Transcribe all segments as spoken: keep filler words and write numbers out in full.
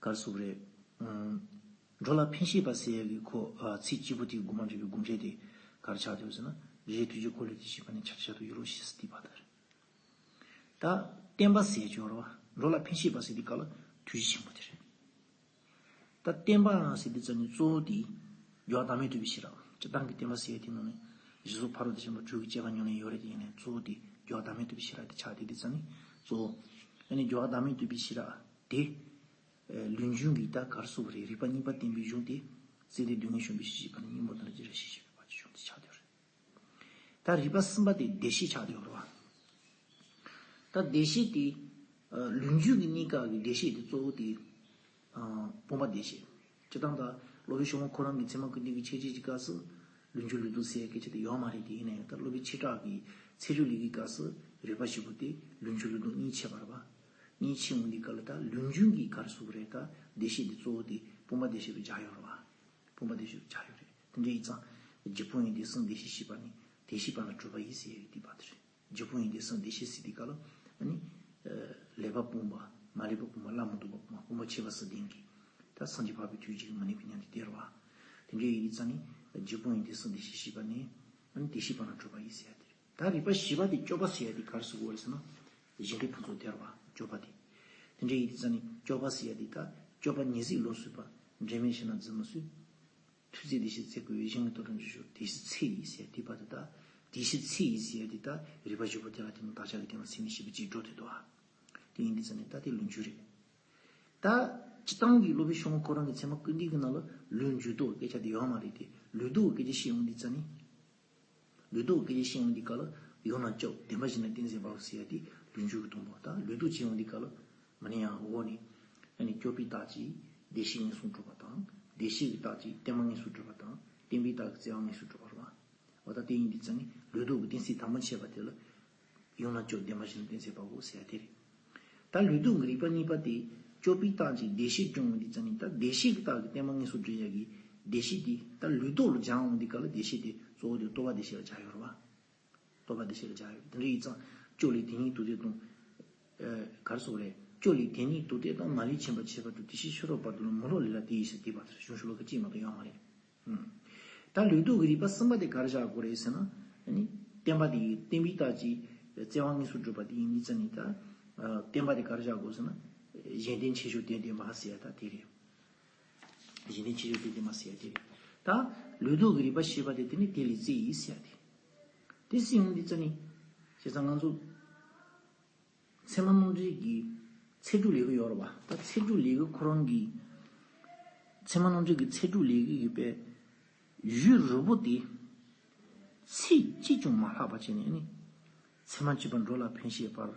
ག་རེ་ཟེར་དགོས་རེད། ཨམ། འགྲོ་ལ་ཕན་བཞེད་པ་ཟེར་ཡག་གི་ཁོ་ཨ་ཚིག་གཅིག་པོ་དེའི་དགོངས་པ་འགྲེལ་བའི་དགོངས་འགྲེལ་དེ་ག་རེ་ཆགས་འདུག་ཟེར་ན། རིགས་ཐོས་ཀྱི་འཁོར་ལོ་དེ་ཤེས་པ་ནི་ཆ་ཤ་དུ་ཡུལ་ལོ་ཞེས་སུ་བསྡུས་པ་ལྟར། ད་བསྟན་པ་ཟེར་ཡག་ཡོད་རེད་བ། འགྲོ་ལ་ཕན་བཞེད་པ་ཟེར་དེ་ག་ལ་ཐུགས་རྗེ་ཆེན་པོ་དེ་རེད། ད་བསྟན་པ་ཟེར་དུས་ཙམ་ནས་གཙོ་བོ་དེ་རྒྱལ་བ་བདག་མེད་གྲུབ་པའི་ཤེས་རབ། སྤྱིར་བཏང་གི་བསྟན་པ་ཟེར་ཡག་དེ་ནང་ནས་རྗེས་སུ་ཕ་རོལ་ཏུ་ཕྱིན་པ་དྲུག་གི་བཅས་པ་ཉམས་ལེན་ཡོད་རེད་དེ། ཡིན་ནའི་གཙོ་བོ་དེ་རྒྱལ་བ་བདག་མེད་གྲུབ་པའི་ཤེས་རབ་དེ་ཆགས་དེ། དེ་ཙམ་ནས་གཙོ་བོ་ཨ་ནི་རྒྱལ་བ་བདག་མེད་གྲུབ་པའི་ཤེས་རབ་དེ་ལུས་འབྱུང་གི་ད་ག་རེ་ཟེར་དགོས་རེད། རིག་པ་གཉིས་པ་བསྟན་པའི་གཞུང་དེ། བརྩེ་ལྡན་སྡུག་བསྔལ་བཤགས་པའི་ཤེས་བྱེད་པ་ནི། སྙིང་པོ་དང་ནི་རྗེས་དྲན་ཤེས་བྱེད་པའི་བར་གྱི་གཞུང་དེ་ཆགས་བསྡད་ཡོད་རེད། ད་རིག་པ་གསུམ་པ་དེ་བདེ་གཤེགས་ཆགས་བསྡད་ཡོད་རེད་བ། ད་བདེ་གཤེགས་དེ་ཨ་ལུས་འབྱུང་གི་གཉིས་ཀ་གི་བདེ་གཤེགས་དེ་གཙོ་བོ་དེ་ཨ་སྤངས་པ་བདེ་གཤེགས། སྤྱིར་བཏང་ད་སློབ་དཔོན་ཤོ་ལོ་ཀ་ཁོ་རང་གི་ཚད་མ་ཀུན་བཏུས་ཀྱི་འཆད་རྩོད་ཀྱི་སྐབས་སུ་ལུས་འབྱུང་ལུགས་ལྡོག་ཟེར་ཡག་སྐད་ཆ་དེ་ཡོད་མ་རེད་དེ། ཡིན་ན་ཡང་ད་སློབ་དཔོན་ཆོས་གྲགས་ཀྱི་ཚད་འཇོག་ལུགས་ཀྱི་སྐབས་སུ་རིགས་པ་བཞི་པོ་དེ་ལུས་འབྱུང་ལུགས་ལྡོག་གཉིས་ཕྱེ་བ་རེད་བ། གཉིས་ཕྱེ་འོང་དུས་སྐབས་ལ་ད་ལུས་འབྱུང་གི་ག་རེ་ཟེར་དགོས་རེད། ད་བདེ་གཤེགས་དེ་གཙོ་བོ་དེ་སྤངས་པ་བདེ་གཤེགས་སུ་སྦྱར་ཡོད་རེད་བ། སྤངས་པ་བདེ་གཤེགས་སུ་སྦྱར་ཡོད་རེད། དེ་འདྲ་ཡིན་ཙང་། རྒྱུ་སྤངས་ཡིན་ཏེ་གསུམ་བདེ་གཤེགས་ཞེས་པ་ནི་བདེ་གཤེགས་པ་ལ་གྲུབ་པ་ཡིན་ཟེར་ཡག་དེ་བར་དུ་རེད། རྒྱུ་སྤངས་ཡིན་ཏེ་གསུམ་བདེ་གཤེགས་ཟེར་དུས་སྐབས་ལ་ཨ་ནི་ལེགས་པ་སྤངས་པ། མ་ལེགས་པ་སྤངས་པ། སླར་མི་ལྡོག་པ་སྤངས་པ། སྤངས་པ་ཁྱད་པར་སུ་ལྡན་གྱི་ད་སངས་རྒྱས་འཕགས་པའི་ཐུགས་རྗེ་གི་མ་ནིང་བའི་ཉམས་ལེན་དེ་རེད་བ། དེ་འདྲ་ཡིན་ཙང་ནི་རྒྱུ་སྤངས་ཡིན་ཏེ་གསུམ་བདེ་གཤེགས་ཞེས་པ་ནི་ཨ་ནི་བདེ་གཤེགས་པ་ལ་གྲུབ་པ་ཡིན་ཟེར་ཡག་དེ་རེད། ད་རིགས་པ་བཞི་པ་དེ་སྤྱོད་པ་ཟེར་ཡག་དེ་ག་རེ་ཟེར་དགོས་རེད་ཟེར་ན། གཞན་དོན་ཕུན་ཚོགས་དེ་རེད་བ། སྤྱོད་པ་དེ། དེ་འདྲ་ཡིན་དུས་ཙང་ནི་སྤྱོད་པ་ཟེར་ཡག་དེ་ད་སྤྱོད་པ་ཉེར་གཅིག་ལོགས་སུ་ཡོད་པ། འབྲེལ་མེད་ཕྱིར་ན་འཛིན་མི་སྲིད། ཐུགས་བརྩེ་བདེ་གཤེགས་བརྩེ་བཀོད་པའི། གཞན་གྱི་དོན་དུ་འཇུག་ཕྱིར་དེ་བཞིན་ཚེ་ཡི་ཟེར་ཡག་དེ་བར་དུ། ད་དེ་བཞིན་ཚེ་ཡི་ཟེར་ཡག་དེ་ད་རིགས་པ་བཞི་པོ་དེ་ལ་བརྟེན་ནས་བདག་ཅག་གི་བསྟན་པ་ཚད་མེད་བཞི་པོ་གཅིག་འགྲོ་ཐུབ་འདུག་ཨ། དེ་ཡིན་དུས་ཙང་ནི་ད་དེ་ལུས་འབྱུང་རེད། ད་སྤྱིར་བཏང་གི་སློབ་དཔོན་ཤོ་ལོ་ཀ་ཁོ་རང་གི་ཚད་མ་ཀུན་བཏུས་ཀྱི་ནང་ལ་ལུས་འབྱུང་ལྡོག་སྐད་ཆ་དེ་ཡོད་མ་རེད་དེ། ལུས་ལྡོག་སྐད་ཆ་བཤད་ཡོང་དུས་ཙང་ནི། ལུས་ལྡོག་སྐད་ཆ་བཤད་ཡོང་དུས་སྐབས་ལ་ཡང་ན་སྐྱོབ། བདེན་པར་གཞིགས་ན་གཏན་གཞི་བ་ཟེར་ཡག་དེ་ལུས་འབྱུང་གི་སྡོམ་པ། ད་ལུས་ལྡོག་བྱེད་ཡོང་དུས་སྐབས་ལ་མ་ནི་ཡང་འོག་ནས་ཨ་ནི་སྐྱོབ་པའི་རྟགས་ཀྱིས་བདེ་གཤེགས་མངོན་སུམ་གྲུབ་པ་དང་། བདེ་གཤེགས་ཀྱི་རྟགས་ཀྱིས་བསྟན་པ་མངོན་སུམ་གྲུབ་པ་དང་། བསྟན་པའི་རྟགས་ཀྱིས་བརྩེ་བ་མངོན་སུམ་གྲུབ་པ་རེད་བ། འོ་ད་དེ་ཡིན་དུས་ཙང་ནི་ལུས་ལྡོག་གི་གཏན་ཚིགས་དང་པོ་འཆད་པ་དེ་ལ་ཡང་ན་སྐྱོབ། བདེན་པར་གཞིགས་ན་གཏན་ཚིགས་བ་གོ་ཟེར་ཡག་དེ་རེད། ད་ལུས་ལྡོག་གི་རིགས་པ་གཉིས་པ་དེ་སྐྱོབ་པའི་རྟགས་ཀྱིས་བདེ་གཤེགས་འགྲུབ་ཡོང་དུས་ཙང་ནི། ད་བདེ་གཤེགས་ཀྱི་རྟགས་ཀྱིས་བསྟན་པ་མངོན་སུམ་འགྲུབ་ཡག་གི་བདེ་གཤེགས་དེ་ད་ལུས་ལྡོག་ལ་སྦྱར་ཡོང་དུས་སྐབས་ལ་བདེ་གཤེགས་དེ་གཙོ་བོ་དེ་རྟོག་པ་བདེ་གཤེགས་ལ་སྦྱར་ཡོད་རེད་བ། རྟོག་པ་བདེ་གཤེགས་ལ་སྦྱར་ཡོད། དེ་འདྲ་ཡིན་ཙང་སྐྱོབ་ལས་དེ་ཉིད་དུ་ལྡོག་དང་། ཨ་ག་རེ་ཟེར་དགོས་རེད། སྐྱོབ་ལས་དེ་ཉིད་དུ་ལྡོག་དང་། མ་ལུས་ཕྱིན་པ་ཁྱད་པར་དུ་དེ་བཞིན་ཤེས་རབ་བར་དུ་ལ་མི་སློབ་ལས་ལ་དེ་ཡི་ཕྱིར་དེ་བར་དུ་གཞུང་ཤོ་ལོ་ཀ་གཅིག་མ་གཏོགས་ཡོད་མ་རེད། ཨུམ། ད་ལུས་ལྡོག་གི་རིགས་པ་གསུམ་པ་དེ་ག་རེ་བཞག་དགོས་རེད་ཟེར་ན། ཨ་ནི་བསྟན་པ་དེ་ཡི་བསྟན་པའི་རྟགས་ཀྱིས་བརྩེ་བ་མངོན་སུམ་གྲུབ་པ་དེ་ཡིན་དུས་ཙང་ནི། ད་ཨ་བསྟན་པ་དེ་ག་རེ་བཞག་དགོས་ཟེར་ན། གཞན་དོན་ཆེ་ཆུང་དོན་དེ་མ་ཟེར་ཡག་ད་དེ་རེད། གཞན་དོན་ཆེ་ཆུང་དོན་དེ་མ་ཟེར་ཡག་དེ་རེད། ད་ལུས་ལྡོག་གི་རིགས་པ་བཞི་པ་དེ་དེ་ནི་དེ་ལས་བརྩེ་ཡི་ཟེར་ཡག་དེ། དེ་ཟེར་ཡོང་དུས་ཙང་ནི། བྱས་ཙང་ང་ཚོ་ཚད་མ་རྣམ་འགྲེལ་གྱི་ཚད་གྲུབ་ལེའུ་ཡོད་རེད་བ། ད་ཚད་གྲུབ་ལེའུ་ཁོ་རང་གི། ཚད་མ་རྣམ་འགྲེལ་གྱི་ཚད་གྲུབ་ལེའུ་ཡོད་པའི་ཡུལ་རིལ་པོ་དེ་ཚིག་གཅིག་ཀྱང་མ་ལྷག་པ་བྱས་ནས་ནི། ཚད་མར་གྱུར་པ་འགྲོ་ལ་ཕན་བཞེད་པར།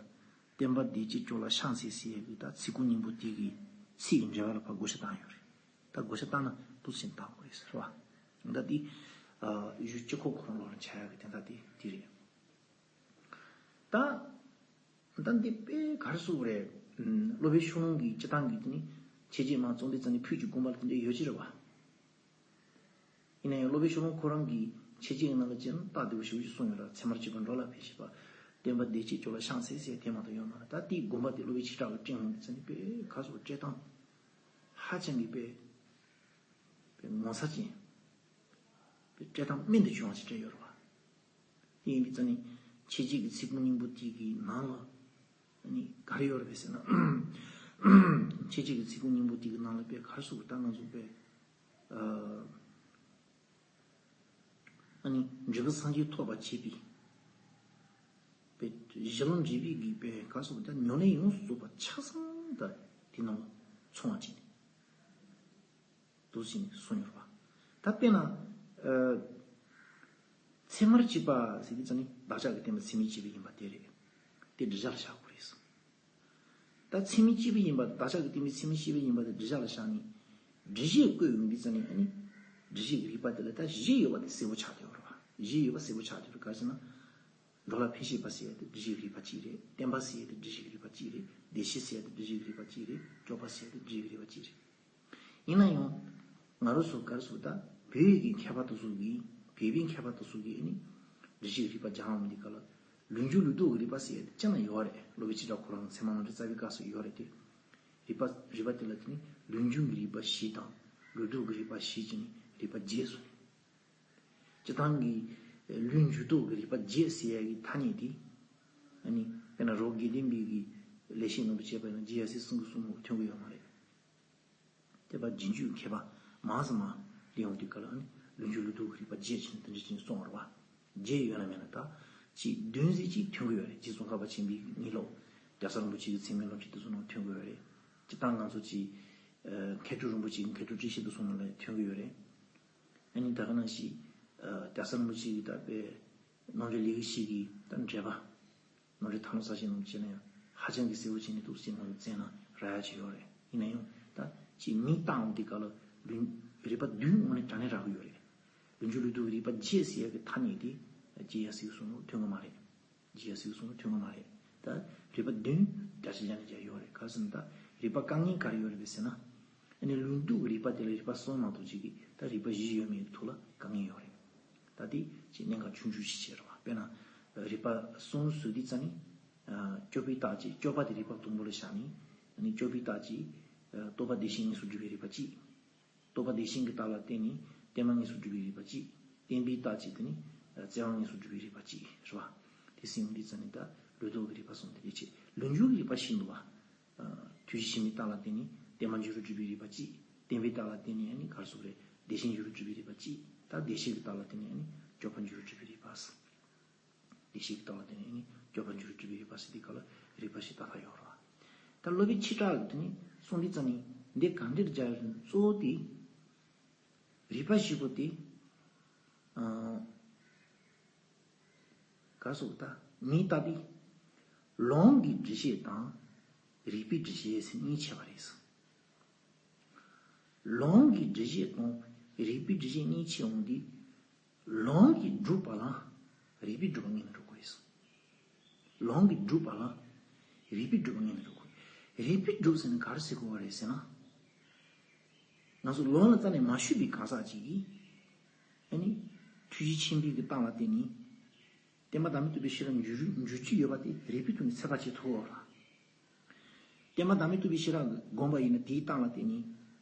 བསྟན་པ་བདེ་སྐྱིད་སྐྱོབ་ལ་ཕྱག་འཚལ་ཟེར་ཡག་གི་ད་ཚིག་ཀུན་སྙིང་པོ་དེ་གི་ཚིག་གི་འགྲེལ་པ་ལ་ཕར་བགོ་བཤའ་བཏང་ཡོད་རེད། ད་བགོ་བཤའ་བཏང་ན་འདུག་སེ་བཏང་དགོས་རེད་ཟེར་བ། ད་དེ་ཨ་ཡུལ་སྤྱི་ཁོག་ཁོ་རང་ལོགས་ལ་ཆགས་ཡག་གི་དོན་དག་དེ་དེ་རེད། ད། ད་འདི་དཔེ་ག་རེ་ཟེར་དགོས་རེད། ཨམ། སློབ་དཔོན་ཤོ་ལོ་ཀ་གི་སྤྱིར་བཏང་གི་དེ་ནི་འཆད་རྩོད་མ་རྩོམ་དུས་ཙང་ནི་ཕུད་ཀྱི་དགོངས་པ་ལ་དེ་འདྲ་ཡོད་ཀྱི་རེད་བ། ཡིན་ན་ཡང་སློབ་དཔོན་ཤོ་ལོ་ཀ་ཁོ་རང་གི་འཆད་རྩོད་ཀྱི་ནང་ལ་བྱས་ན་རྟགས་བདེ་པོ་ཞེ་པོ་ཅིག་གསུངས་ཡོད་ར། ཚད་མར་གྱུར་པ་འགྲོ་ལ་ཕན་བཞེད་པ། བསྟན་པ་བདེ་སྐྱིད་སྐྱོབ་ལ་ཕྱག་འཚལ་ཟེར་དེ་མ་གཏོགས་ཡོད་མ་རེད། ད་དེའི་དགོངས་པ་དེ་སློབ་དཔོན་ཆོས་གྲགས་ལ་སྤྲད་འོང་དུས་ཙང་ནི་དཔེ་ག་རེ་ཟེར་དགོས། སྤྲད་སྟངས་ཧ་ཅང་གི་དཔེ། དཔེ་ངོ་མཚར་ཅན། དཔེ་སྤྲད་སྟངས་རྨད་དུ་བྱུང་བ་ཞིག་སྤྲད་ཡོད་རེད་བ། དེ་ཡིན་དུས་ཙང་ནི་འཆད་རྩོད་ཀྱི་ཚིག་ཀུན་སྙིང་པོ་དེ་གི་ནང་ལ་ནི་ག་རེ་ཡོད་རེད་ཟེར་ན། འཆད་རྩོད་ཀྱི་ཚིག་ཀུན་སྙིང་པོ་དེ་གི་ནང་ལ་དཔེ་ག་རེ་ཟེར་དགོས། ད་ང་ཚོ་དཔེ་ཨ་ནི་འབྲས་བུ་སངས་རྒྱས་ཐོབ་པར་བྱེད་པའི་དཔེ་གཞི་ལམ་འབྲས་བུ་གི་དཔེ་ག་རེ་ཟེར་དགོས། ད་ཉམས་ལེན་ཡོངས་སུ་རྫོགས་པ་ཆ་ཚང་ད་དེ་ནང་ལ་ཚང་བ་བྱས་ནས། འདུག་སེ་གསུངས་ཡོད་རེད་བ། ད་དཔེར་ན། ཨ། ཚད་མར་གྱུར་པ་ཟེར་དུས་ཙང་ནི་བདག་ཅག་གི་བསྟན་པ་ཚད་མར་གྱུར་པ་ཡིན་པ་དེ་རེད། དེ་སྒྲིབ་བྱ་ལ་བཞག་དགོས་རེད་གསུངས། ད་ཚད་མར་གྱུར་པ་ཡིན་པ། བདག་ཅག་གི་བསྟན་པའི་ཚད་མར་གྱུར་པ་ཡིན་པ་དེ་སྒྲིབ་བྱ་ལ་བཞག་ནས། སྒྲིབ་བྱེད་བཀོད་ཡོང་དུས་ཙང་ནི་ཨ་ནི། སྒྲིབ་བྱེད་ཀྱི་རིགས་པ་དེ་ལ་ད་བཞི་ཡོད་པ་དེ་གསལ་པོ་ཆགས་བསྡད་ཡོད་རེད་བ། བཞི་ཡོད་པ་གསལ་པོ་ཆགས་བསྡད་ཡོད་རེད། ག་རེ་ཟེར་ན། འགྲོ་ལ་ཕན་བཞེད་པ་ཟེར་ཡག་དེ་སྒྲིབ་བྱེད་ཀྱི་རིགས་པ་གཅིག་རེད། བསྟན་པ་ཟེར་ཡག་དེ་སྒྲིབ་བྱེད་ཀྱི་རིགས་པ་གཅིག་རེད། བདེ་གཤེགས་ཟེར་ཡག་དེ་སྒྲིབ་བྱེད་ཀྱི་རིགས་པ་གཅིག་རེད། སྐྱོབ་པ་ཟེར་ཡག་དེ་སྒྲིབ་བྱེད་ཀྱི་རིགས་པ་གཅིག་རེད། ཡིན་ན་ཡང་། ང་རང་ཚོ་ག་རེ་ཟེར་དགོས། ད་བོད་ཡིག་གི་མཁས་པ་དེ་ཚོ་གིས། བོད་པའི་མཁས་པ་དེ་ཚོ་གིས་ནི་སྒྲིབ་བྱེད་ཀྱི་རིགས་པ་སྦྱང་ཡོང་དུས་སྐབས་ལ། ལུས་འབྱུང་ལུས་ལྡོག་གི་རིགས་པ་ཟེར་ཡག་དེ་སྤྱིར་ན་ཡོད་རེད། སློབ་དཔོན་ཆོས་གྲགས་ཁོ་རང་ཚད་མ་རྣམ་འགྲེལ་རྩ་བའི་སྐབས་སུ་ཡོད་རེད་དེ། རིག་པ་རིག་པ་དེ་ལ་དེ་ནི་ལུས་འབྱུང་གི་རིག་པ་བཞི་དང་ལུས་རྟོག་གི་རིག་པ་བཞི་བྱས་ནས་རིག་པ་བརྒྱད་གསུངས། སྤྱིར་བཏང་གི་ལུས་འབྱུང་རྟོག་གི་རིག་པ་བརྒྱད་ཟེར་ཡ་གི་ཐ་སྙད་དེ། ཨ་ནི་དཔེར་ན་རོ་དགེ་ལྡན་པའི་གི་ལེགས་བཤད་ནང་དུ་བྱས་པ་ཡིན་ན་རྗེ་ཡབ་སྲས་གསུམ་གྱི་གསུང་ནང་ཐོན་གྱི་ཡོད་མ་རེད། དེ་བ་རྗེས་འཇུག་མཁས་པ་མང་ཙམ་མ་ལས་ཡོང་དུས་ག་ལ་ཨ་ནི་ལུས་འབྱུང་ལུས་རྟོག་གི་རིག་པ་བརྒྱད་ཅེས་དེ་འདྲ་ཅིག་གསུངས་པ་རེད་བ། བརྒྱད་ཡོད་ན་མེད་ན་ད་ཅིག་བདུན་ཟེར་ཅིག་ཐོན་གྱི་ཡོད་རེད། རྗེ་ཙོང་ཁ་པ་ཆེན་པོའི་གི་དངོས་སློབ་རྒྱལ་ཚབ་རིན་པོ་ཆེ་གི་ཚིག་མའི་སློབ་ཁྲིད་དེ་ཚོ་ནང་ཐོན་གྱི་ཡོད་རེད། སྤྱིར་བཏང་ང་ཚོ་ཅིག་ཨ་མཁས་གྲུབ་རིན་པོ་ཆེ་གི་མཁས་གྲུབ་ཀྲིག་ཤེས་དེ་ཚོ་ནང་ལ་ཐོན་གྱི་ཡོད་རེད། ཨ་ནི་ད་ག་ནང་བཞིན་ཨ་རྒྱལ་ཚབ་རིན་པོ་ཆེ་གི་ད་དཔེ་རྣམ་འགྲེལ་ལེགས་བཤད་ཀྱི་ད་འགྲེལ་པ། ནོར་འཁྲུལ་ཐར་ལམ་གསལ་བྱེད་ནང་བྱས་ན་ཡང་ཧ་ཅང་གི་གསལ་པོ་བྱས་ནས་འདུག་ཅེས་ནང་དུ་བཙལ་ན་རག་ཡ་ཅིག་ཡོད་རེད། ཡིན་ན་ཡང་ད་ཅིག་མིང་བཏགས་འོང་དུས་སྐབས་ལ་ལུས་རིག་པ་བདུན་དངོས་གནས་དྲང་གནས་རག་གི་ཡོད་རེད། ལུས་འབྱུང་ལུས་རྟོག་གི་རིག་པ་བརྒྱད་ཟེར་ཡ་གི་ཐ་སྙད་དེ་རྗེ་ཡབ་སྲས་གསུང་ལ་ཐོན་གི་མ་རེད། རྗེ་ཡབ་སྲས་གསུང་ལ་ཐོན་གི་མ་རེད། ད་རིག་པ་བདུན་བརྒྱ་ཆ་བརྒྱ་ནས་བརྒྱ་ཡོད་རེད། ག་རེ་ཟེར་ན་ད་རིག་པ་དཀའ་ངལ་ག་རེ་ཡོད་རེད་པས་ཟེར་ན། ཨ་ནི་ལུས་རྟོག་གི་རིག་པ་དེ་ལ་རིག་པ་གསུམ་མ་གཏོགས་ཅིག་གིས་ད་རིག་པ་བཞི་ཡོད་མེད་ཀྱི་ཐོག་ལ་དཀའ་ངལ་ཡོད་རེད། ད་དེ་ཅིག་གནད་འགག་ཆུང་ཆུང་ཞིག་བྱས་རེད་བ། དཔེར་ན་རིག་པ་གསུམ་ཟེར་དུས་ཙ་ནི། ཨ་སྤྱོད་པའི་རྟགས་ཀྱིས་སྤྱོད་པ་དེ་རིག་པ་དང་པོ་ལ་བཞག་ནས། ཨ་ནི་སྤྱོད་པའི་རྟགས་ཀྱིས་ཨ་རྟོག་པ་བདེ་གཤེགས་གཉིས་སུ་སྒྲུབ་པའི་རིག་པ་གཅིག་རྟོག་པ་བདེ་གཤེགས་ཀྱི་རྟགས་ལ་བརྟེན་ནས་བརྟན་པ་གཉིས་སུ་སྒྲུབ་པའི་རིག་པ་གཅིག་བརྟན་པའི་རྟགས་ཀྱིས་དེ་ནི་ཨ་བརྩེ་བ་གཉིས་སུ་སྒྲུབ་པའི་རིག་པ་གཅིག་རེད་བ། དེ་ཟེར་ཡོང་དུས་ཙ་ནི་ད་ལུས་རྟོག་གི་རིག་པ་གསུམ་དེ་རེད་ཅེས་ལུས་འབྱུང་གི་རིག་པ་བཞི་འདུག་བ། ཐུགས་རྗེ་ཆེན་པོའི་རྟགས་ལ་བརྟེན་ནས་བརྟན་པ་འགྱུར་བ་སྒྲུབ་པའི་རིག་པ་གཅིག་བརྟན་པའི་རྟགས་ལ་བརྟེན་ནས་ཨ་ནི་ག་རེ་ཟེར་དགོས་རེད། བདེ་གཤེགས་འགྱུར་བ་སྒྲུབ་པའི་རིག་པ་གཅིག་ད་བདེ་གཤེགས་ཀྱི་རྟགས་ལ་བརྟེན་ནས་ཨ་ནི་སྤྱོད་པ་འགྱུར་བ་སྒྲུབ་པའི་རིག་པ། བདེ་གཤེགས་ཀྱི་རྟགས་ལ་བརྟེན་ནས་ཨ་ནི་སྤྱོད་པ་འགྱུར་བ་སྒྲུབ་པའི་རིག་པ་ཟེར་དུས་སྐབས་ལ་རིག་པ་བཞི་ཏག་ཏག་ཡོད་རེད་བ། ད་སློབ་དཔོན་ཆོས་གྲགས་ཀྱིས་དེ་ནི་གསུངས་དུས་ཙ་ནི་འདི་ག་འདྲ་སྦྱར་གཙོ་བོ་དེ། རིག་པ་བཞི་པོ་དེ། ཨ། ག་རེ་ཟེར་དགོས་ད། ངས་བལྟས་དུས། ལུང་གི་སྒྲུབ་བྱེད་དང་། རིགས་པའི་སྒྲུབ་བྱེད་ཟེར་གཉིས་ཕྱེ་བ་རེད་ཟེར། ལུང་གི་སྒྲུབ་བྱེད་དང་རིགས་པའི་སྒྲུབ་བྱེད་གཉིས་ཕྱེ་འོང་དུས། ལུང་གིས་སྒྲུབ་པ་ལ་རིགས་པས་སྒྲུབ་པ་ངེས་ནས་འགྲོ་དགོས་ཟེར། ལུང་གིས་སྒྲུབ་པ་ལ་རིགས་པས་སྒྲུབ་པ་ངེས་ནས་འགྲོ་དགོས། རིགས་པས་སྒྲུབ་ཟེར་ན་ག་རེ་ཟེར་དགོས་པ་རེད་ཟེར་ན། ང་ཚོ་ལུང་ལ་རྩ་ནས་མ་ཞུགས་པའི་གང་ཟག་ཅིག་གིས། ཨ་ནི། ཐུགས་རྗེ་ཆེན་པོའི་གི་རྟགས་ལ་བརྟེན་ནས། བརྟན་པ་བདག་མེད་རྟོགས་པའི་ཤེས་རབ་འགྱུར་འགྱུར་གྱི་ཡོད་པ་དེ་རིགས་པའི་ཐོག་ནས་ཚད་པ་བྱེད་ཐུབ་པ་རེད། བརྟན་པ་བདག་མེད་རྟོགས་པའི་ཤེས་རབ་བསྒོམས་པ་ཡིན་ན་དེའི་རྟགས་ལ་བརྟེན་ནས།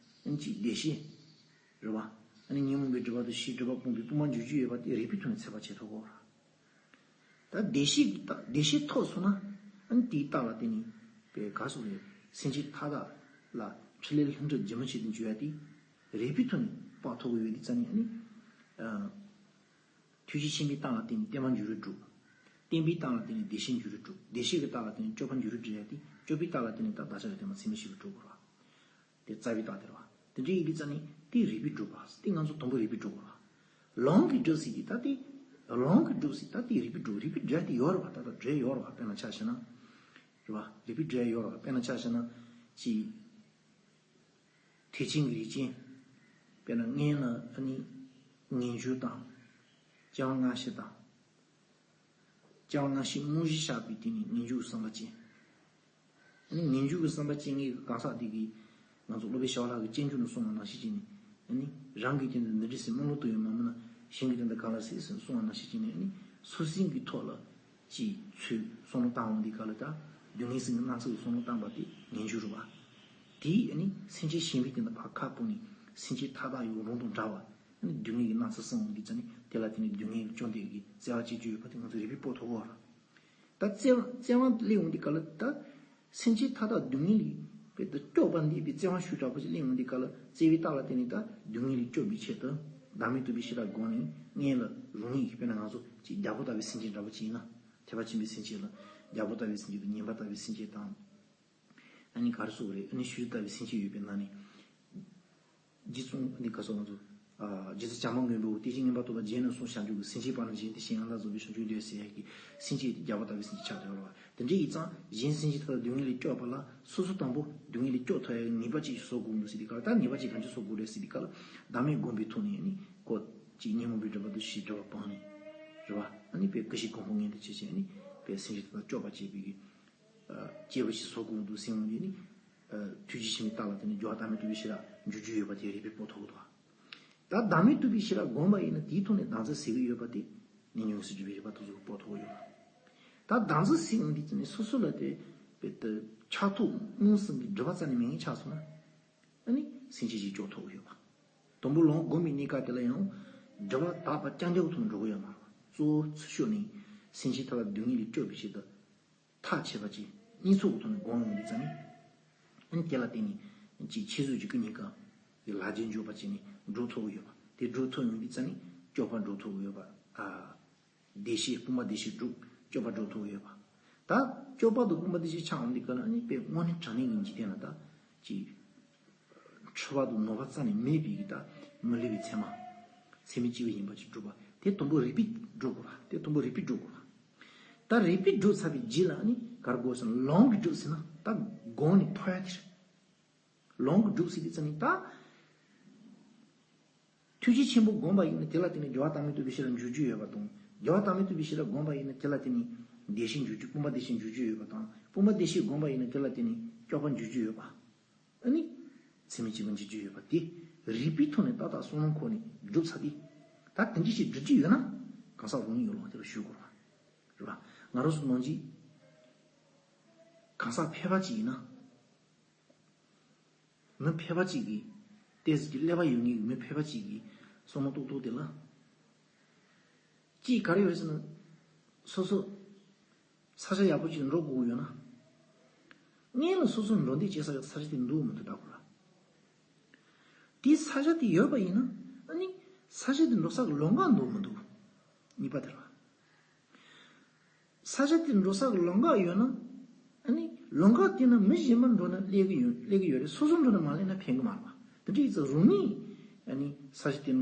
ཨ་ནི་གཅིག་བདེ་གཤེགས། རེད་བ། ཨ་ནི་ཉོན་མོངས་པའི་སྒྲིབ་པ་དང་ཞེ་སྡང་སྒྲིབ་པ་སྤངས་པའི་དབུ་མ་འགྱུར་གྱི་ཡོད་པ་དེ་རིགས་པའི་ཐོག་ནས་ཚད་པ་བྱེད་ཐུབ་པ་རེད། ད་བདེ་གཤེགས་ཀྱི་རྟགས་བདེ་གཤེགས་ཐོབ་སོང་ན། ཨ་ནི་དེའི་རྟགས་ལ་བརྟེན་ནས་པའི་ག་རེ་ཟེར་དགོས་རེད། སེམས་ཅན་མཐའ་དག་ལ་ཕྲིན་ལས་ལྷུན་གྲུབ་རྒྱུན་མི་ཆད་དུ་འཇུག་ཡ་དེ། རིགས་པའི་ཐོག་ནས་དཔག་ཐུབ་ཀྱི་ཡོད་དུས་ཙ་ནི་ཨ་ནི། ཨ། ཐུགས་རྗེ་ཆེན་པོའི་རྟགས་ལ་བརྟེན་ནས་བརྟན་པ་འགྱུར་བ་སྒྲུབ། བརྟན་པའི་རྟགས་ལ་བརྟེན་ནས་བདེ་གཤེགས་འགྱུར་བ་སྒྲུབ། བདེ་གཤེགས་ཀྱི་རྟགས་ལ་བརྟེན་ནས་སྤྱོད་པ་འགྱུར་བ་སྒྲུབ་ཡ་དེ། སྤྱོད་པའི་རྟགས་ལ་བརྟེན་ནས་ད་བདག་ཅག་གི་བདེན་པ་ཚད་མེད་ཞི་བ་སྒྲུབ་དགོས་རེད་བ། དེ་རྩ་བའི་རྟགས་དེ་རེད་བ། དེ་འདྲ་ཡིན་དུས་ཙ་ནི་དེ་རིགས་པས་སྒྲུབ་པ། དེ་ང་ཚོ་དང་པོ་རིགས་པས་སྒྲུབ་དགོས་རེད་བ། ལུང་གིས་སྒྲུབ་ཟེར་དུས་ད་དེ། ལུང་གིས་སྒྲུབ་ཟེར་ད་དེ་རིགས་པས་སྒྲུབ་རིགས་པས་སྒྲུབ་ཡ་དེ་ཡོད་རེད་བ། ད་ལྟ་འགྲེལ་ཡོད་རེད་བ། དཔེར་ན་ཆ་བཞག་ན། རེད་བ། རིགས་པས་སྒྲུབ་ཡ་ཡོད་རེད་བ། དཔེར་ན་ཆ་བཞག་ན། ཅིག་ཐེག་ཆེན་གྱི་རིགས་ཅན། དཔེར་ན་སྔོན་ལ་ཨ་ནི་ངེས་འབྱུང་དང་། སྐྱེ་བ་སྔ་ཕྱི་དང་། སྐྱེ་བ་སྔ་ཕྱི་དངོས་གཞི་བཞག་པའི་སྟེང་ནས་ངེས་འབྱུང་གི་བསམ་པ་ཅན། ཨ་ནི་ངེས་འབྱུང་གི་བསམ་པ་ཅན་གྱི་གང་ཟག་དེ་གིས་ང་ཚོ་སློབ་དཔོན་ཞི་བ་ལྷ་གིས་སྤྱོད་འཇུག་ནང་གསུངས་པ་ནང་བཞིན་བྱས་ནས། ཨ་ནི་རང་གི་རྐྱེན་དང་འདི་འདྲ་ཟེར་སྨོན་ལམ་བཏབ་ཡོད་མ་མིན་ན། གཞན་གྱི་རྐྱེན་དང་གང་ལ་ཟེར་ཟེར་གསུངས་པ་ནང་བཞིན་བྱས་ནས། ཨ་ནི་སོ་སོའི་གི་ཐོག་ལ། ཅིག་ཚུར་བསམ་བློ་བཏང་འོང་དུས་སྐབས་ལ་ད། སྡུག་བསྔལ་ཟེར་ནི་སྣ་ཚོགས་ཀྱི་བསམ་བློ་བཏང་བ་དེ་ངེས་འབྱུང་རེད་བ། དེས་ཨ་ནི་སེམས་ཅན་གཞན་པའི་སྟེང་དུ་ཕར་ཁ་སྤོས་ནས་སེམས་ཅན་མཐའ་དག་ཡོངས་རང་དང་འདྲ་བ། ཨ་ནི་སྡུག་བསྔལ་གྱི་སྣང་ཚུལ་བསམ་འོང་དུས་ཙ་ནི་དེ་ལ་དེ་ནི་སྡུག་བསྔལ་གྱི་བཅོམ་ལྡན་གྱི་བརྩེ་བ་སྐྱེ་རྒྱུ་ཡོད་པ་དེ་ང་ཚོ་རིགས་པས་དཔོག་ཐུབ་ཀྱི་ཡོད་རེད། ད་བརྩེ་བ་བརྩེ་བ་སླེབས་འོང་དུས་སྐབས་ལ་ད། སེམས་ཅན་མཐའ་དག་སྡུག་བསྔལ་ལས་དཔེ་ད་སྐྱོབ་པར་འདོད་པའི་བརྩེ་བ་ཤུགས་དྲག་པོ་ཞིག་སླེབས་འོང་དུས་སྐབས་ལ་བརྩེ་བའི་རྟགས་ལ་བརྟེན་ནས་ད་སྡུག་བསྔལ་ལས་སྐྱོབ་པའི་ཆེད་དུ་བདག་མེད་རྟོགས་པའི་ཤེས་རབ་སྒོམ་ནས་སྔོན་ལ་རང་ཉིད་ཀྱི་དཔེར་ན་ང་ཚོ་ཅིག་རྒྱལ་པོ་ལྟ་བུའི་སེམས་ཅན་འདྲ་པོ་ཅིག་ཡིན་ན། ཐེག་པ་ཆེན་པོའི་སེམས་ཅན་ལ་རྒྱལ་པོ་ལྟ་བུའི་སེམས་ཅན་དང་ཉན་པ་ལྟ་བུའི་སེམས་ཅན་དང་། ཨ་ནི་ག་རེ་ཟེར་དགོས་རེད། ཨ་ནི་ཤུལ་ལྟ་བུའི་སེམས་ཅན་ཡོད་པའི་ནང་ནས། རྗེ་ཙོང་ནི་ག་སོགས་ང་ཚོ། ཨ། རྗེ་བཙུན་བྱམས་པ་མགོན་པོ་དེ་བཞིན་ཉན་པ་ཐོབ་པ་རྗེས་ནས་གསུངས་བྱང་ཆུབ་ཀྱི་སེམས་ཅན་དཔག་ནི་བཞིན་དེ་བཞིན་ཡང་དག་རྫོགས་པའི་བྱང་ཆུབ་འདོད་ཟེར་ཡག་གི་སེམས་ཅན་དེ་རྒྱལ་པོ་ལྟ་བུའི་སེམས་ཅན་ཆགས་བསྡད་ཡོད་རེད་བ། དེ་འདྲ་ཡིན་ཙང་གཞན་སེམས་ཅན་དག་ལ་སྡུག་བསྔལ་ལས་སྐྱོབ་པ་ལ་སོ་སོ་དང་པོ་སྡུག་བསྔལ་ལས་སྐྱོབ་ཐུབ་ཡག་གི་ནུས་པ་ཅིག་བཟོ་དགོས་འདུག་ཟེར་དུས་སྐབས་ལ། ད་ནུས་པ་ཅིག་གང་ཅི་བཟོ་དགོས་རེད་ཟེར་དུས་སྐབས་ལ། བདག་མེད་སྒོམ་པའི་ཐོག་ནས་ནི་ཀོ། ཅིག་ཉོན་མོངས་པའི་སྒྲིབ་པ་དང་ཞེ་སྡང་སྒྲིབ་པ་སྤངས་ནས། རེད་བ། ཨ་ནི་དཔེ་ཀུན་ཤེས་གོ་འཕང་མངོན་དུ་བྱེད་ཅིང་ཨ་ནི་དཔེ་སེམས་ཅན་དག་ལ་སྐྱོབ་པ་བྱེད་པའི་གི། སྐྱེས་བུ་ཞིག་བཟོ་དགོས་འདུག་ཟེར་འོང་དུས་ནི། ཐུགས་རྗེ་ཆེན་པོའི་རྟགས་ལ་བརྟེན་ནས་རྒྱལ་བ་བདག་མེད་རྟོགས་པའི་ཤེས་རབ་འཇུག་རྒྱུ་ཡོད་པ་དེ་རིགས་པས་དཔོག་ཐུབ་ཀྱི་འདུག། ད་བདག་མེད་རྟོགས་པའི་ཤེས་རབ་བསྒོམས་པ་ཡིན་ན་དེའི་ཐོག་ནས་བདག་འཛིན་ཟེར་གྱི་ཡོད་པ་དེ་ནི་ཉུང་ངུ་སུ་འཇུག་པའི་རིགས་པ་དེ་ཚོ་དཔོག་ཐུབ་ཀྱི་ཡོད། ད་བདག་འཛིན་ཟེར་འོང་དུས་ནི་སོ་སོ་ལ་དེ་དཔེ་དེ་ ཆགས་ཐོག་མངོན་སུམ་གྱི་སྒྲིབ་པ་རྩ་ནས་མེད་མཁན་ཆགས་སོང་ན། ཨ་ནི་སེམས་ཅན་ཞིག་སྐྱོབ་ཐུབ་ཀྱི་ཡོད་པ། དང་པོ་ལམ་སྒོམ་པའི་གནས་སྐབས་དེ་ལ་ཡང་སྒྲིབ་པ་དག་པ་རྐྱང་རྐྱང་ཐོག་ནས་འགྲོ་གི་ཡོད་མ་རེད། གཙོ་བོ་ཚུར་ཤོག་ནས་སེམས་ཅན་ཐམས་ཅད་སྡུག་བསྔལ་ལས་སྐྱོབ་པའི་ཆེད་དུ་ཐག་ཆད་པ་ཅིག་གཉིས་ཚོགས་ཀྱི་ཐོག་ནས་སྒོམ་ཡོང་དུས་ཙམ་ནས། ཨ་ནི་དེ་ལ་བརྟེན་ནས་ཅིག་ཆོས་ཚུལ་གྱི་སྐུ་གཉིས་ཀ་གི་ལ་རྒྱ་འཇུག་པ་བྱས་ནས་འགྲོ་ཐུབ་ཀྱི་ཡོད་པ། དེ་འགྲོ་ཐུབ་ཡོང་དུས་ཙམ་ནས་སྐྱོབ་པ་འགྲོ་ཐུབ་ཀྱི་ཡོད་པ། ཨ། བདེ་གཤེགས་སྤངས་པ་བདེ་གཤེགས་སྒྲུབ་སྐྱོབ་པ་འགྲོ་ཐུབ་ཡོད་པ། ད་སྐྱོབ་པ་དང་སྤངས་པ་བདེ་གཤེགས་ཆགས་འོང་དུས་སྐབས་ལ་ཨ་ནི་དཔེ་དངོས་གནས་དྲང་གནས་ཀྱི་འཇིག་རྟེན་ལ་ད་ཅིག་འཁྲུལ་པ་དང་ནོར་བ་རྩ་ནས་མེད་པའི་གི་ད་མི་ལུས་པའི་མཚན་མ། མཚན་མེད་སྐྱེས་བུ་ཡིན་པ་ཅིག་སྒྲུབ་པ་དེ་དང་པོ་རིག་པས་སྒྲུབ་དགོས་པ། དེ་དང་པོ་རིག་པས་སྒྲུབ་དགོས་པ། ད་རིག་པས་སྒྲུབ་ཚར་བའི་རྗེས་ལ་ཨ་ནི་ག་རེ་དགོས་ཟེར་ན་ལམ་གྱིས་སྒྲུབ་ཟེར་ན་ད་སྒོམ་ནས་ཐོབ་ཡ་དེ་རེད། ལམ་གྱིས་སྒྲུབ་ཟེར་དུས་ཙམ་ནས་ད། ཐུགས་རྗེ་ཆེན་པོ་བསྒོམས་པ་ཡིན་ན་དེ་ལ་བརྟེན་ནས་རྒྱལ་བ་བདག་མེད་རྟོགས་པའི་ཤེས་རབ་འཇུག་རྒྱུ་ཡོད་པ་དང་། རྒྱལ་བ་བདག་མེད་རྟོགས་པའི་ཤེས་རབ་བསྒོམས་པ་ཡིན་ན་དེ་ལ་བརྟེན་ནས་བདེ་གཤེགས་འཇུག་རྒྱུ་སྤངས་པ་བདེ་གཤེགས་འཇུག་རྒྱུ་ཡོད་པ་དང་། སྤངས་པ་བདེ་གཤེགས་བསྒོམས་པ་ཡིན་ན་དེ་ལ་བརྟེན་ནས་སྐྱོབ་པ་འཇུག་རྒྱུ་ཡོད་པ། ཨ་ནི། མཚན་མེད་སྐྱེས་བུ་འཇུག་རྒྱུ་ཡོད་པ་དེ། རིག་པའི་ཐོག་ནས་ཏག་ཏག་བསམ་བློ་འཁོར་ནས་སྒྲུབ་ཚར་ཏེ། ད་དེ་འདྲ་ཞིག་སྒྲུབ་རྒྱུ་ཡོད་ན། གང་ཟག་རང་ཉིད་ཡོད་ལ་དེ་ལ་ཞུགས་དགོས་རེད་པ། རེད་པ། ང་རང་ཚོ་ནང་གི་གང་ཟག་ཕལ་པ་ཅིག་ཡིན་ན། མི་ཕལ་པ་ཅིག་གིས་ཏོག་ཙམ་གྱི་ཀླད་པ་ཡོད་མཁན་གྱི་མི་ཕལ་པ་ཅིག་གིས་བསམ་བློ་ཏོག་ཏོག་དེ་ལ། ཅིག་ག་རེ་ཡོད་ཟེར་ན། སོ་སོ་ས་ཆ་ཡག་པོ་ཅིག་འགྲོ་དགོས་ཀྱི་ཡོད་ན། སྔོན་ལ་སོ་སོ་འགྲོ་འདོད་བྱེད་ས་ཡག་ས་ཆ་དེ་འདུག་མི་འདུག་ལྟ་དགོས་ལ། དེའི་ས་ཆ་དེ་ཡོད་པ་ཡིན་ན། ཨ་ནི་ས་ཆ་དེ་འགྲོ་ས་གི་ལམ་ཁ་འདུག་མི་འདུག་གཉིས་པ་དེ་རེད་པ། ས་ཆ་དེར་འགྲོ་ས་གི་ལམ་ཁ་ཡོད་ན། ཨ་ནི་ལམ་ཁ་དེ་ན་མི་གཞན་པ་འགྲོ་ན་སླེབས་ཀྱི་ཡོད་སླེབས་ཀྱི་ཡོད་རེད། སོ་སོ་འགྲོ་ན་མ་སླེབས་ན་ཕན་གི་མ་རེད་པ། དེ་འདྲ་ཡིན་ཙང་རང་ཉིད་ཨ་ནི་ས་ཆ་དེ་ན་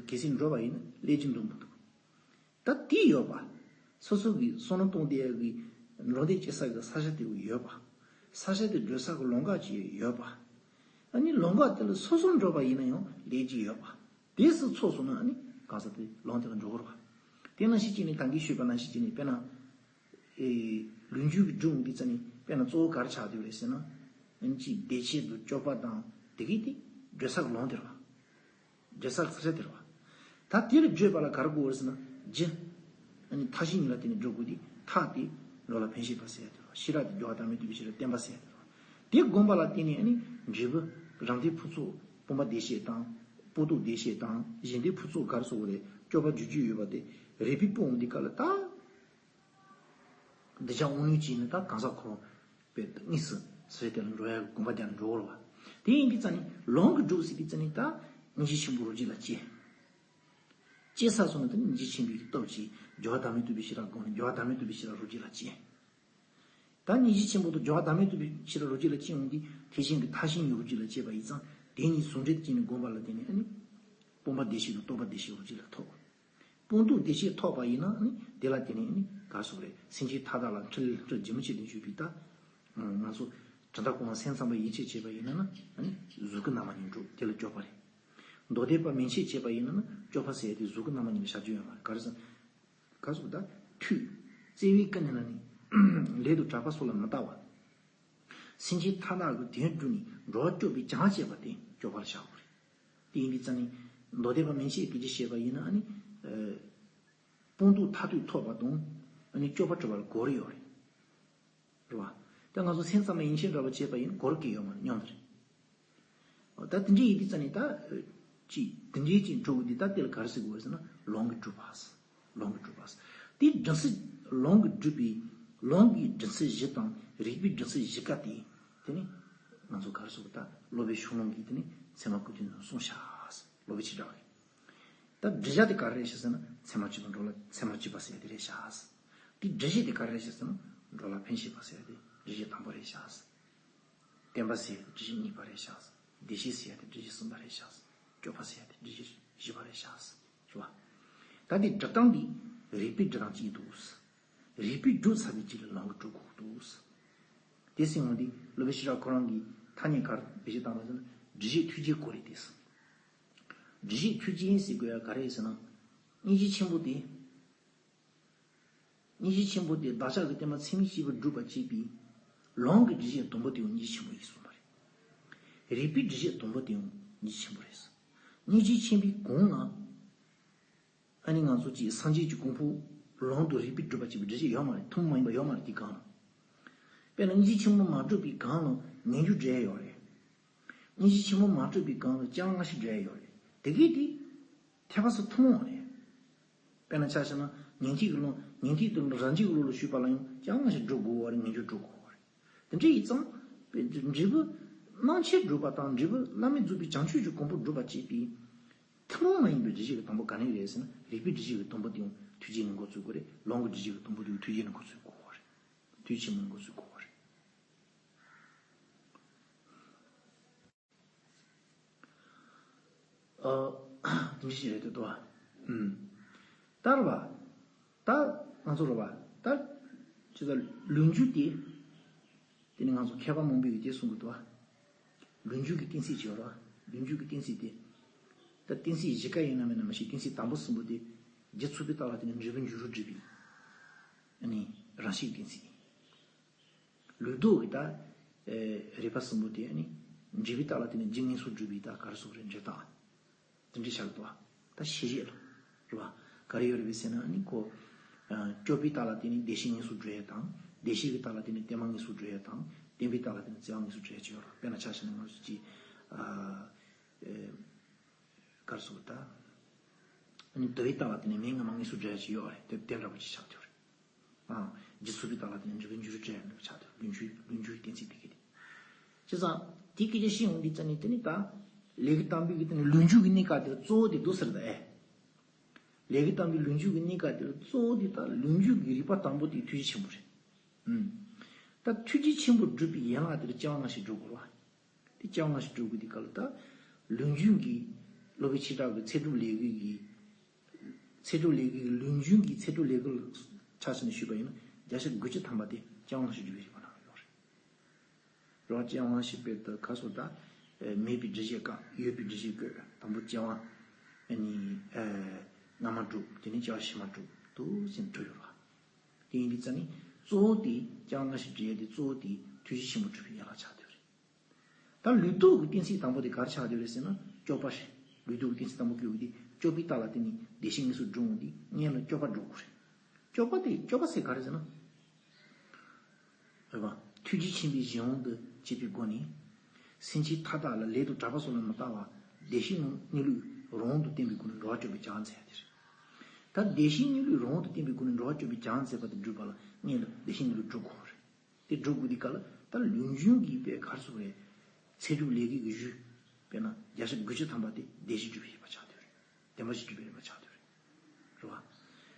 གལ་སྲིད་འགྲོ་བ་ཡིན་ན་སླེབས་ཀྱི་འདུག་མི་འདུག་ད་དེ་ཡོད་པ། སོ་སོ་གི་བསམ་བློ་གཏོང་བསྡད་ཡག་གི་འགྲོ་འདོད་བྱེད་ས་གི་ས་ཆ་དེ་ཡོད་པ། ས་ཆ་དེ་འགྲོ་ས་གི་ལམ་ཁ་ཅིག་ཡོད་པ། ཨ་ནི་ལམ་ཁ་དེ་ལ་སོ་སོ་འགྲོ་བ་ཡིན་ན་ཡང་སླེབས་ཀྱི་ཡོད་པ། དེ་སུ་ཚོགས་སོང་ན་ཨ་ནི་གང་ཟག་དེ་ལམ་དེ་ལ་འགྲོ་གི་རེད་པ། དེ་ནང་བཞིན་བྱས་ནས་ད་གིན་ཞུས་པ་ནང་བཞིན་བྱས་ནས་དཔེར་ན། ཨེ། ལུས་འབྱུང་གི་སྒྲུབ་འོང་དུས་ཙམ་ནས་དཔེར་ན་གཙོ་བོ་ག་རེ་ཆགས་བསྡད་ཡོད་རེད་ཟེར་ན། ཨ་ནི་ཅིག་བདེ་གཤེགས་དང་སྐྱོབ་པ་དང་དེ་གས་དེ་འགྲོ་ས་གི་ལམ་དེ་རེད་པ། འགྲོ་ས་གི་ས་ཆ་དེ་རེད་པ། ད་དེ་ལ་བརྗོད་པ་ལ་ག་རེ་དགོས་རེད་ཟེར་ན་རྒྱུ། ཨ་ནི་མཐའ་བཞི་གཉིས་ལ་བརྟེན་ནས་འགྲོ་དགོས་དུས་མཐའ་དེ་འགྲོ་ལ་ཕན་བྱེད་པ་ཟེར་ཡ་དེ་རེད་པ། ཤེས་རབ་དེ་རྒྱལ་བ་བདག་མེད་རྟོགས་པའི་ཤེས་རབ་བརྟན་པ་ཟེར་ཡ་དེ་རེད་པ། དེ་བསྒོམས་པ་ལ་བརྟེན་ནས་ཨ་ནི་འབྲས་བུ་རང་སྡེ་ཕུན་ཚོགས་སྤངས་པ་བདེ་གཤེགས་དང་། སྤངས་རྟོགས་བདེ་གཤེགས་དང་གཞན་སྡེ་ཕུན་ཚོགས་ག་རེ་ཟེར་དགོས་རེད། སྐྱོབ་པ་འཇུག་རྒྱུ་ཡོད་པ་དེ་རིག་པས་སྤོང་འོང་དུས་སྐབས་ལ་ད། གདུལ་བྱ་དབང་ལུང་བྱས་ནས་ད་གང་ཟག་ཁོ་རང་དཔེ་དངོས་སུ་ས་ཆ་དེ་ལ་འགྲོ་ཡག་གི་གོམ་པ་དེ་ལ་འགྲོ་གི་རེད་པ། དེ་ཡིན་དུས་ཙམ་ནས་ལམ་གྱིས་སྒྲུབ་ཟེར་དུས་ཙམ་ནས་ད་སྙིང་རྗེ་ཆེན་པོ་རང་རྒྱུད་ལ་སྐྱེ། སྐྱེ་ཚར་སོང་ན་ད་སྙིང་རྗེ་ཆེན་པོའི་སྟོབས་ཀྱིས་རྒྱལ་བ་བདག་མེད་རྟོགས་པའི་ཤེས་རབ་བསྒོམས་ནས་རྒྱལ་བ་བདག་མེད་རྟོགས་པའི་ཤེས་རབ་རང་རྒྱུད་ལ་སྐྱེ། ད་སྙིང་རྗེ་ཆེན་པོ་དང་རྒྱལ་བ་བདག་མེད་རྟོགས་པའི་ཤེས་རབ་རང་རྒྱུད་ལ་སྐྱེ་འོང་དུས་ཐེག་ཆེན་གྱི་མཐའ་བཞི་ཉིད་རང་རྒྱུད་ལ་སྐྱེས་པ་ཡིན་ཙང་དེ་གཉིས་ཟུང་འབྲེལ་དུ་བྱས་ནས་བསྒོམས་པ་ལ་བརྟེན་ནས་ཨ་ནི། སྤངས་པ་བདེ་གཤེགས་དང་རྟོགས་པ་བདེ་གཤེགས་རང་རྒྱུད་ལ་ཐོབ། སྤངས་རྟོགས་བདེ་གཤེགས་ཐོབ་པ་ཡིན་ན་ཨ་ནི་དེ་ལ་བརྟེན་ནས་ཨ་ནི་ག་རེ་ཟེར་དགོས་རེད། སེམས་ཅན་མཐའ་དག་ལ་འཕྲུལ་འཕྲུལ་རྒྱུན་མི་ཆད་དུ་འཇུག་པའི་ད། ང་ཚོ་གྲུབ་མཐའ་གོང་མ་སེམས་ཙམ་པ་ཡན་ཆད་བྱས་པ་ཡིན་ན་ཨ་ནི་གཟུགས་སྐུ་རྣམ་པ་གཉིས་འགྲུབ་དེ་ལ་སྐྱོབ་པ་རེད། མདོ་སྡེ་པ་མན་ཆད་བྱས་པ་ཡིན་ན་ནི་སྐྱོབ་པ་ཟེར་ཡ་དེ་གཟུགས་སྐུ་རྣམ་པ་གཉིས་ལ་བཞག་རྒྱུ་ཡོད་མ་རེད། ག་རེ་ཟེར། ག་རེ་ཟེར་ད། ཐོས། བརྩེ་བས་ཀུན་ནས་བསླངས་ནས། ལས་དང་གྲགས་པ་སོགས་ལ་མི་ལྟ་བར། སེམས་ཅན་མཐའ་དག་གི་དོན་བསྒྲུབས་ནས་འགྲོ་བ་སྐྱོབ་པའི་བྱང་ཆེས་པ་དེ་སྐྱོབ་པ་ལ་བཞག་དགོས་རེད། དེ་ཡིན་དུས་ཙམ་ནས་མདོ་སྡེ་པ་མན་ཆད་སྐད་ཆ་བཤད་པ་ཡིན་ན་ཨ་ནི། སྤངས་རྟོགས་མཐར་ཐུག་ཐོབ་པ་དང་ཨ་ནི་སྐྱོབ་པ་གྲུབ་པ་ལ་གོ་རེ་ཡོད་རེད། རེད་བ། ད་ང་ཚོ་སེམས་ཙམ་པ་ཡན་ཆད་འདྲ་བ་བྱས་པ་ཡིན་གོ་རེ་གི་ཡོད་མ་རེད། སྙམ་དུ་རེད། ད་དེ་འདྲ་ཡིན་དུས་ཙམ་ནས་ད། ཅིག་དེ་འདྲའི་ཅིག་འགྲོ་དགོས་དུས་ད་དེ་ལ་ག་རེ་ཟེར་དགོས་ཟེར་ན་ལམ་གྱིས་སྒྲུབ་པ། ལམ་གྱིས་སྒྲུབ་པ། དེའི་སྒྲུབ་ཚུལ་ལམ་གྱིས་སྒྲུབ་པའི་ལམ་གྱི་སྒྲུབ་ཚུལ་བཞི་དང་རིགས་པའི་སྒྲུབ་ཚུལ་བཞི་ཀ་དེ། དེ་ནི་ང་ཚོ་ག་རེ་ཟེར་དགོས་ད་སློབ་དཔོན་ཤོག་ལོང་གིས་དེ་ནི་ཚད་མ་ཀུན་བཏུས་ནང་གསུངས་ཤག་སློབ་དཔོན་ཆོས་གྲགས་ཀྱིས། ད་སྒྲུབ་བྱ་དེ་ག་རེ་རེད་ཤག་ཟེར་ན་ཚད་མ་གཅིག་པ་འགྲོ་ལ་ཚད་མ་གཅིག་པ་ཟེར་ཡ་དེ་རེད་ཤག་དེ་སྒྲུབ་བྱེད་དེ་ག་རེ་རེད་ཤག་ཟེར་ན་འགྲོ་ལ་ཕན་བྱེད་པ་ཟེར་ཡ་དེ་སྒྲུབ་བྱེད་དང་པོ་རེད་ཤག་བརྟན་པ་ཟེར་ཡ་དེ་སྒྲུབ་བྱེད་གཉིས་པ་རེད་ཤག་བདེ་གཤེགས་ཟེར་ཡ་དེ་སྒྲུབ་བྱེད་གསུམ་པ་རེད་ཤག་སྐྱོབ་པ་ཟེར་ཡ་དེ་སྒྲུབ་བྱེད་བཞི་པ་རེད་ཤག་རེད་བ། ད་དེ་སྒྲུབ་སྟངས་དེ་རིགས་པའི་སྒྲུབ་སྟངས་གཅིག་འདུག་རིགས་པའི་སྒྲུབ་ཚར་བའི་རྗེས་ལ་ལམ་གྱིས་སྒྲུབ་དགོས་འདུག་དེ་སེང་བ་འདི་སློབ་དཔོན་ཤེས་རབ་ཁོ་རང་གིས་ཐ་སྙད་ག་རེ་བེད་སྤྱོད་བཏང་བ་ཟེར་ན་སྒྲུབ་བྱེད་ཐུགས་རྗེའི་སྐོར་རེད་དེ། སྒྲུབ་བྱེད་ཐུགས་རྗེ་ཟེར་དགོས་ཡ་ག་རེ་ཟེར་ན། སྙིང་རྗེ་ཆེན་པོ་དེ། སྙིང་རྗེ་ཆེན་པོ་དེ་བདག་ཅག་གི་ལྟད་མོ་ཚད་མེད་བསྐྱེད་པར་སྒྲུབ་པར་བྱེད་པའི་ལམ་གྱི་སྒྲུབ་བྱེད་དང་པོ་དེ་ཡང་སྙིང་རྗེ་ཆེན་པོ་ཡིན་གསུངས་པ་རེད། རིགས་པའི་སྒྲུབ་བྱེད་དང་པོ་དེ་ཡང་སྙིང་རྗེ་ཆེན་པོ་རེད། སྙིང་རྗེ་ཆེན་པོའི་གོང་ལ། ཨ་ནི་ང་ཚོ་ཀྱི་སངས་རྒྱས་ཀྱི་གོ་འཕང་ལམ་དུ་རིགས་པས་སྒྲུབ་པར་བྱེད་པའི་སྒྲུབ་བྱེད་ཡོད་མ་རེད། ཐུན་མོང་མ་ཡིན་པ་ཡོད་མ་རེད་དེ་གང་ལ། དཔེར་ན་སྙིང་རྗེ་ཆེན་པོ་མ་གྲུབ་པའི་སྒང་ལ་ངེས་འབྱུང་འདྲེས་ཡོད་རེད། སྙིང་རྗེ་ཆེན་པོ་མ་གྲུབ་པའི་སྒང་ལ་སྐྱེ་བ་སྔ་ཕྱི་འདྲེས་ཡོད་རེད། དེ་གས་དེ་ཐེག་པ་སུ་ཐུན་མོང་རེད། དཔེར་ན་ཆ་བཞག་ན་ཉན་ཐོས་ཀྱི་བློ་ཉན་ཐོས་དང་རང་རྒྱུད་ཀྱི་བློ་ལ་ཞུགས་པ་ལ་ཡང་སྐྱེ་བ་སྔ་ཕྱི་འགྲོ་དགོས་པ་རེད། ངེས་འབྱུང་འགྲོ་དགོས་པ་རེད། དེ་འདྲ་ཡིན་ཙང་། འབྲས་བུ་སྣང་མཆེད་སྒྲུབ་པ་དང་འབྲས་བུ་བླ་མེད་རྫོགས་པའི་བྱང་ཆུབ་ཀྱི་གོ་འཕང་སྒྲུབ་པ་བྱེད་པའི་ཐུན་མོང་མ་ཡིན་པའི་སྒྲུབ་བྱེད་ཀྱི་དང་པོ་ག་ནས་རེད་ཟེར་ན། རིགས་པའི་སྒྲུབ་བྱེད་ཀྱི་དང་པོ་དེ་ཡང་ཐུགས་རྗེ་ནས་འགོ་ཚུགས་དགོས་རེད། ལུང་གི་སྒྲུབ་བྱེད་ཀྱི་དང་པོ་དེ་ཡང་ཐུགས་རྗེ་ནས་འགོ་ཚུགས་དགོས་པ་རེད། ཐུགས་རྗེ་ཆེན་པོ་ནས་འགོ་ཚུགས་དགོས་པ་རེད། ཨ། དེ་འདྲ་ཞིག་རེད་འདུག་དོ། ཨུམ། ད་རེད་པ། ད་ང་ཚོ་རེད་པ། ད་ཅི་ལྟར་ལུགས་འབྱུང་དེ། དེ་ནི་ང་ཚོ་མཁས་པ་མང་པོས་དེ་གསུང་གི་འདུག་པ། ལུགས་འབྱུང་གི་གཏན་ཚིགས་ཅིག་ཡོད་རེད་པ། ལུགས་འབྱུང་གི་གཏན་ཚིགས་དེ། ད་གཏན་ཚིགས་བཞི་ཀ་ཡིན་ན་མིན་ན་མི་ཤེས། གཏན་ཚིགས་དང་པོ་གསུམ་པོ་དེ། རྒྱུ་ཚུགས་པའི་རྟགས་ལ་བརྟེན་ནས་འབྲས་བུ་འགྱུར་རོ་སྒྲུབ་པའི། ཨ་ནི་རང་བཞིན་གཏན་ཚིགས། ལུགས་ལྡོག་གི་ད། ཨེ། རིགས་པ་གསུམ་པོ་དེ་ནི། འབྲས་བུའི་རྟགས་ལ་བརྟེན་ནས་རྒྱུ་དངོས་སུ་སྒྲུབ་པའི་ད་ག་རེ་ཟེར་དགོས་རེད། འབྲས་རྟགས། དེ་འདྲའི་ཆ་ལ་འདུག་པ། ད་ཤེས་བྱེད་ལ། རེད་པ། ག་རེ་ཡོད་རེད་པས་ཟེར་ན་ནི་ཁོ། ཨ། སྐྱོབ་པའི་རྟགས་ལ་བརྟེན་ནས་བདེ་གཤེགས་དངོས་སུ་སྒྲུབ་ཡ་དང་། བདེ་གཤེགས་ཀྱི་རྟགས་ལ་བརྟེན་ནས་བརྟན་མ་དངོས་སུ་སྒྲུབ་ཡ་དང་། བརྟན་པའི་རྟགས་ལ་བརྟེན་ནས་བརྩེ་བ་དངོས་སུ་སྒྲུབ་ཡ་ཅིག་ཡོད་རེད་པ། དཔེར་ན་ཆ་བཞག་ན་ང་ཚོ་ཅིག་ཨ། ཨེ། ག་རེ་ཟེར་དགོས་རེད་ད། ཨ་ནི་དུ་བའི་རྟགས་ལ་བརྟེན་ནས་མེ་མངར་མ་དངོས་སུ་སྒྲུབ་ཡ་ཅིག་ཡོད་རེད། དེ་དེ་འདྲ་པོ་ཅིག་ཆགས་ཀྱི་ཡོད་རེད། ཨ། རྒྱུ་ཚུགས་པའི་རྟགས་ལ་བརྟེན་ནས་འབྲས་བུ་འགྱུར་རོ་སྒྲུབ་ཡ་འདྲ་པོ་ཆགས་ཀྱི་ཡོད་རེད། ལུགས་འབྱུང་ལུགས་འབྱུང་གི་གཏན་ཚིགས་དེ་གས་དེ། བྱས་ཙང་དེ་སྐད་ཆ་བཤད་ཡོང་དུས་ཙ་ནི་དེ་ནི་ད། ལས་ཀྱི་དང་པོའི་གི་དེ་ནི་ལུགས་འབྱུང་གི་གནས་སྐབས་དེར་གཙོ་བོ་དེ་འདུག་ཟེར་ད་ཨེ། ལས་ཀྱི་དང་པོའི་ལུགས་འབྱུང་གི་གནས་སྐབས་དེར་གཙོ་བོ་དེ་ད་ལུགས་འབྱུང་གི་རིགས་པ་དང་པོ་དེ་ཐུགས་རྗེ་ཆེན་པོ་རེད། ཨུམ། ད་ཐུགས་རྗེ་ཆེན་པོ་སྒྲུབ་པའི་ཡན་ལག་དེར་སྐྱེ་བ་སྔ་ཕྱི་སྒྲུབ་དགོས་རེད་པ། དེ་སྐྱེ་བ་སྔ་ཕྱི་སྒྲུབ་དགོས་དུས་སྐབས་ལ་ད། ལུགས་འབྱུང་གི། སློབ་དཔོན་ཆོས་གྲགས་ཀྱི་ཚེ་སྒྲུབ་ལས་ཀྱི་གི། ཚེ་སྒྲུབ་ལས་ཀྱི་ལུགས་འབྱུང་གི་ཚེ་སྒྲུབ་ལས་ཀྱི་ལ་ཆ་བཞག་ནས་ཞུས་པ་ཡིན་ན། བརྒྱ་ཆ་དགུ་བཅུ་ཐམ་པ་དེ་སྐྱེ་བ་སྔ་ཕྱི་སྒྲུབ་པའི་རིགས་པ་ནང་ཡོད་རེད། རེད་པ། སྐྱེ་བ་སྔ་ཕྱི་དཔེར་ན་ག་རེ་ཟེར་དགོས་རེད་ད། ཨེ། མེད་པའི་སྒྲུབ་བྱེད་བཀག་ཡོད་པའི་སྒྲུབ་བྱེད་བཀོད། དང་པོ་སྐྱེ་བ། ཨ་ནི། ཨེ། སྔ་མ་སྒྲུབ། དེ་ནས་སྐྱེ་བ་ཕྱི་མ་སྒྲུབ། འདུག་ཟེར་ནས་སྒྲུབ་ཡོད་རེད་པ། དེ་ཡིན་དུས་ཙ་ནི་གཙོ་བོ་དེ་སྐྱེ་བ་སྔ་ཕྱི་སྒྲུབ་ཡ་དེ་གཙོ་བོ་དེ་ཐུགས་རྗེ་ཆེན་པོ་སྒྲུབ་པའི་ཡན་ལག་ཆགས་བསྡད་ཡོད་རེད། ད་ལུགས་ལྡོག་གི་གཏན་ཚིགས་དང་པོ་དེ་ག་རེ་ཆགས་བསྡད་ཡོད་རེད་ཟེར་ན་སྐྱོབ་པ་རེད། ལུགས་ལྡོག་གི་གཏན་ཚིགས་དང་པོ་སྐྱོབ་པ་དེ་སྐྱོབ་པའི་རྟགས་ལ་བརྟེན་ནས་བདེ་གཤེགས་དངོས་སུ་འགྲོ་འོང་དུས་སྔོན་ལ་སྐྱོབ་པ་འགྲོ་དགོས་རེད། སྐྱོབ་པ་དེ་སྐྱོབ་པ་ཟེར་ག་རེ་ཟེར་ན། རེད་པ། ཐུགས་རྗེ་ཆེན་པོའི་གཞན་དབང་དུ་བྱས་པའི་སྒོ་ནས། སེམས་ཅན་མཐའ་དག་ལ་ལས་དང་གྲགས་པ་སོགས་ལ་མི་ལྟ་བར་བདེ་གཤེགས་རྣམས་གནས་ལུགས་རང་དབང་དུ་བསྟན་པའི་སྒོ་ནས་འགྲོ་བ་སྐྱོབ་པའི་སྐྱེ་བ་མཛད་ཡ་དེ་རེད། ད་བདེ་གཤེགས་གནས་ལུགས་རང་དབང་དུ་བསྟན་པའི་སྒོ་ནས་འགྲོ་བ་སྐྱོབ་པའི་སྐྱེ་བ་མཛད་པ་དེ་སྒྲུབ་པ་ལ་སྔོན་ལ་བདེ་གཤེགས་གནས་ལུགས་སྒྲུབ་དགོས་རེད། དེ་སྒྲུབ་དགོས་དུས་སྐབས་ལ་ད་ལུགས་འབྱུང་གི་དཔེ་ག་རེ་ཟེར་དགོས་རེད། ཚེ་སྒྲུབ་ལས་ཀྱི་གཞུང་། དཔེར་ན་བརྒྱ་ཆ་དགུ་བཅུ་ཐམ་པ་དེ་བདེ་གཤེགས་སྒྲུབ་པའི་རིགས་པ་ཆགས་བསྡད་ཡོད་རེད། བདེན་པ་བཞི་སྒྲུབ་པའི་རིགས་པ་ཆགས་བསྡད་ཡོད་རེད། རེད་པ།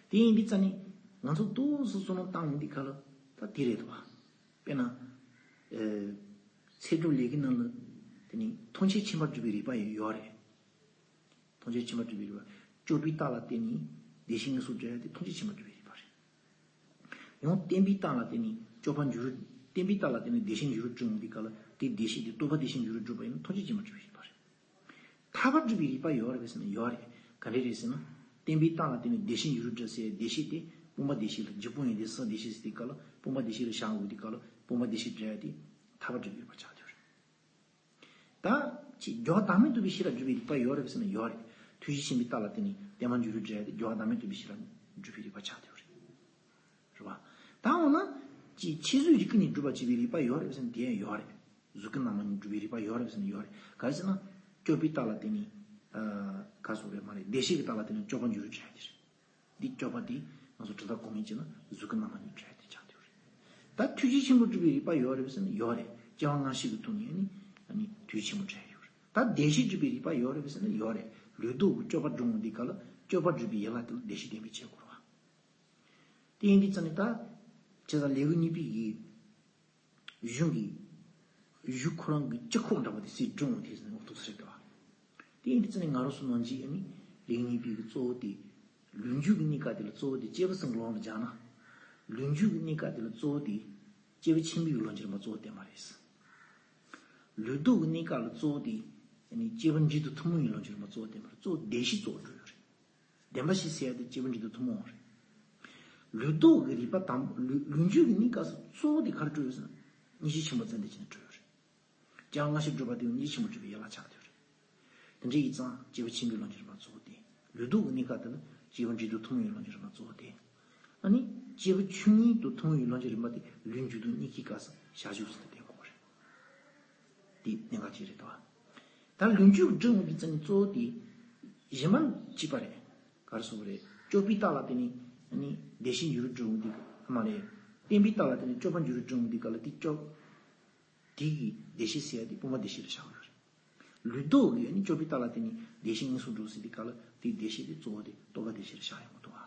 དེ་ཡིན་དུས་ཙ་ནི་ང་ཚོ་ཏོག་ཙམ་བསམ་བློ་བཏང་ཡོང་དུས་སྐབས་ལ་ད་དེ་རེད་འདུག་པ། དཔེར་ན། ཨེ། ཚེ་སྒྲུབ་ལས་ཀྱི་ནང་ལ་དེ་ནི་ཐམས་ཅད་མཁྱེན་པར་སྒྲུབ་པའི་རིགས་པ་ཡོད་རེད། ཐམས་ཅད་མཁྱེན་པར་སྒྲུབ་པའི་རིགས་པ། སྐྱོབ་པའི་རྟགས་ལ་བརྟེན་ནས་བདེ་གཤེགས་དངོས་སུ་འགྲོ་ཡ་དེ་ཐམས་ཅད་མཁྱེན་པར་སྒྲུབ་པའི་རིགས་པ་རེད། ཡང་བརྟན་པའི་རྟགས་ལ་བརྟེན་ནས་སྐྱོབ་པ་འགྱུར། བརྟན་པའི་རྟགས་ལ་བརྟེན་ནས་བདེ་གཤེགས་འགྱུར་བ་འགྲུབ་འོང་དུས་སྐབས་ལ་དེ་བདེ་གཤེགས་དེ་རྟོགས་པ་བདེ་གཤེགས་འགྱུར་བ་འགྲུབ་པ་ཡིན་ན་ཐམས་ཅད་མཁྱེན་པར་སྒྲུབ་པའི་རིགས་པ་རེད། ཐར་པར་སྒྲུབ་པའི་རིགས་པ་ཡོད་རེད་པས་ཟེར་ན་ཡོད་རེད། ག་འདྲ་རེད་ཟེར་ན། བརྟན་པའི་རྟགས་ལ་བརྟེན་ནས་བདེ་གཤེགས་འགྱུར་བ་འགྲུབ་ཟེར་བདེ་གཤེགས་དེ་སྤངས་པ་བདེ་གཤེགས་ལ་རྒྱུ་སྤངས་ཡིན་ཏེ་སེམས་བདེ་གཤེགས་ཟེར་དུས་སྐབས་ལ་སྤངས་པ་བདེ་གཤེགས་ལ་བཞག་འོང་དུས་སྐབས་ལ་སྤངས་པ་བདེ་གཤེགས་འགྲུབ་ཡ་དེ་ཐར་པར་སྒྲུབ་པའི་རིགས་པ་ཆགས་བསྡད་ཡོད་རེད། ད་ཅིག་འགྱུར་བ་བདག་མེད་རྟོགས་པའི་ཤེས་རབ་སྒྲུབ་པའི་རིགས་པ་ཡོད་རེད་པས་ཟེར་ན་ཡོད་རེད། ཐུགས་རྗེ་ཆེན་པོའི་རྟགས་ལ་བརྟེན་ནས་བརྟན་མ་འགྱུར་བ་འགྲུབ་ཡ་དེ་འགྱུར་བ་བདག་མེད་རྟོགས་པའི་ཤེས་རབ་སྒྲུབ་པའི་རིགས་པ་ཆགས་བསྡད་ཡོད་རེད། རེད་པ། ད་འོ་ན། ཅིག་ཕྱི་གཟུགས་ཡིད་ཀྱིས་ནི་སྒྲུབ་པར་བྱེད་པའི་རིགས་པ་ཡོད་རེད་པས་ཟེར་ན་དེ་ཡང་ཡོད་རེད། གཟུགས་སྐུ་རྣམ་པར་ནི་སྒྲུབ་པའི་རིགས་པ་ཡོད་རེད་པས་ཟེར་ན་ཡོད་རེད། ག་རེ་ཟེར་ན། སྐྱོབ་པའི་རྟགས་ལ་བརྟེན་ནས། ཨ། ག་རེ་ཟེར་དགོས་རེད། མ་རེད། བདེ་གཤེགས་ཀྱི་རྟགས་ལ་བརྟེན་ནས་སྐྱོབ་པ་འགྱུར་བ་འགྲུབ་ཡ་དེ་རེད། འདི་སྐྱོབ་པ་འདི་ང་ཚོ་དྲི་ཟ་གོང་མའི་ཅིག་ན་གཟུགས་སྐུ་རྣམ་པར་ནི་སྒྲུབ་ཡ་དེ་ཆགས་བསྡད་ཡོད་རེད། ད་ཐུགས་རྗེ་ཆེན་པོ་སྒྲུབ་པའི་རིགས་པ་ཡོད་རེད་པས་ཟེར་ན་ཡོད་རེད། སྐྱེ་བ་སྔ་ཕྱི་གི་ཐོག་ནས་ནི་ཨ་ནི་ཐུགས་རྗེ་ཆེན་པོ་འགྲུབ་ཡ་ཡོད་རེད། ད་བདེ་གཤེགས་སྒྲུབ་པའི་རིགས་པ་ཡོད་རེད་པས་ཟེར་ན་ཡོད་རེད། ལུགས་ལྡོག་གི་སྐྱོབ་པ་སྒྲུབ་འོང་དུས་སྐབས་ལ་སྐྱོབ་པ་སྒྲུབ་པའི་ཡན་ལག་དེ་ལ་བདེ་གཤེགས་བསྟན་པའི་ཆོས་སྐོར་བ། དེ་ཡིན་དུས་ཙ་ནི་ད། བྱས་ཙང་ལེའུ་གཉིས་པའི་གི་གཞུང་གི་གཞུག་ཁོ་རང་གི་སྤྱི་ཁོག་འདྲ་པོ་དེ་སྲིད་སྒྲུང་དེ་ཟེར་ནས་འོ་ཐུག་ས་རེད་དོ། དེ་ཡིན་དུས་ཙ་ནི་ང་རང་ཚོ་ནང་བཞིན་ཨ་ནི་ལེའུ་གཉིས་པའི་གི་གཙོ་བོ་དེ། ལུགས་འབྱུང་གི་གནས་སྐབས་དེ་ལ་གཙོ་བོ་དེ་སྐྱེས་བུ་གསུམ་གྱི་ལུང་ལ་སྦྱར་ན། ལུགས་འབྱུང་གི་གནས་སྐབས་དེ་ལ་གཙོ་བོ་དེ་སྐྱེས་བུ་ཆེན་པོའི་གི་ལུང་གི་རིམ་པ་གཙོ་བོ་བསྟན་པ་རེད། ལུགས་ལྡོག་གི་གནས་སྐབས་ལ་གཙོ་བོ་དེ་ཨ་ནི་སྐྱེས་བུ་འབྲིང་དང་ཐུན་མོང་གི་ལུང་གི་རིམ་པ་གཙོ་བོ་བསྟན་པ་རེད། གཙོ་བོ་བདེན་བཞི་གཙོ་བོ་འགྲོ་ཡོད་རེད། བདེན་པ་བཞི་ཟེར་ཡ་དེ་སྐྱེས་བུ་འབྲིང་དང་ཐུན་མོང་བ་རེད། ལུགས་ལྡོག་གི་རིགས་པ་དང་ལུགས་ལུགས་འབྱུང་གི་གནས་སྐབས་སུ་གཙོ་བོ་དེ་ག་རེ་འགྲོ་ཡོད་ཟེར་ན། སྙིང་རྗེ་ཆེན་པོ་ཙམ་དེ་བྱས་ནས་འགྲོ་ཡོད་རེད། སྐྱེ་བ་སྔ་ཕྱི་སྒྲུབ་པ་དེ་ཡང་སྙིང་རྗེ་ཆེན་པོ་སྒྲུབ་པའི་ཡན་ལག་ཆགས་བསྡད་ཡོད་རེད། དེ་འདྲ་ཡིན་ཙང་སྐྱེས་བུ་ཆེན་པོའི་ལུང་གི་རིམ་པ་གཙོ་བོ་དེ། ལུགས་ལྡོག་གི་གནས་སྐབས་དེ་ལ་སྐྱེས་བུ་འབྲིང་དང་ཐུན་མོང་བའི་ལུང་གི་རིམ་པ་གཙོ་བོ་དེ། ཨ་ནི་སྐྱེས་བུ་ཆུང་ངུ་དང་ཐུན་མོང་བའི་ལུང་གི་རིམ་པ་དེ་ལུགས་འབྱུང་དང་གཉིས་ཀའི་སྐབས་སུ་ བཞག་བཞུགས་ཟེར་ཏེ་གཏན་འཁོར་རེད། དེ་གནད་འགག་ཅིག་རེད་དོ། ད་ལུས་རྒྱུད་སྒྲུབ་ཡོང་དུས་ཙམ་གཙོ་བོ་དེ་གཞན་མ་གཅིག་པ་རེད། ག་རེ་ཟེར་དགོས་རེད། སྤྱོད་པའི་རྟགས་ལ་བརྟེན་ནས་ནི་བདེ་གཤེགས་འགྱུར་བ་འགྲོ་འོང་དུས་མ་རེད། བརྟན་པའི་རྟགས་ལ་བརྟེན་ནས་སྤྱོད་པ་འགྱུར་བ་འགྲོ་འོང་དུས་སྐབས་ལ་དེ་སྤྱོད། དེ་གི་བདེ་གཤེགས་ཟེར་ཡ་དེ་སྤོང་བ་བདེ་གཤེགས་ལ་བཞག་ཡོད་རེད། ལུས་རྟོག་གི་ནི་སྤྱོད་པའི་རྟགས་ལ་བརྟེན་ནས་བདེ་གཤེགས་དངོས་སུ་འགྲོ་ཟེར་དུས་སྐབས་ལ་དེ་བདེ་གཤེགས་དེ་གཙོ་བོ་དེ་རྟོག་པ་བདེ་གཤེགས་ལ་བཞག་ཡོང་གི་འདུག་ཨ།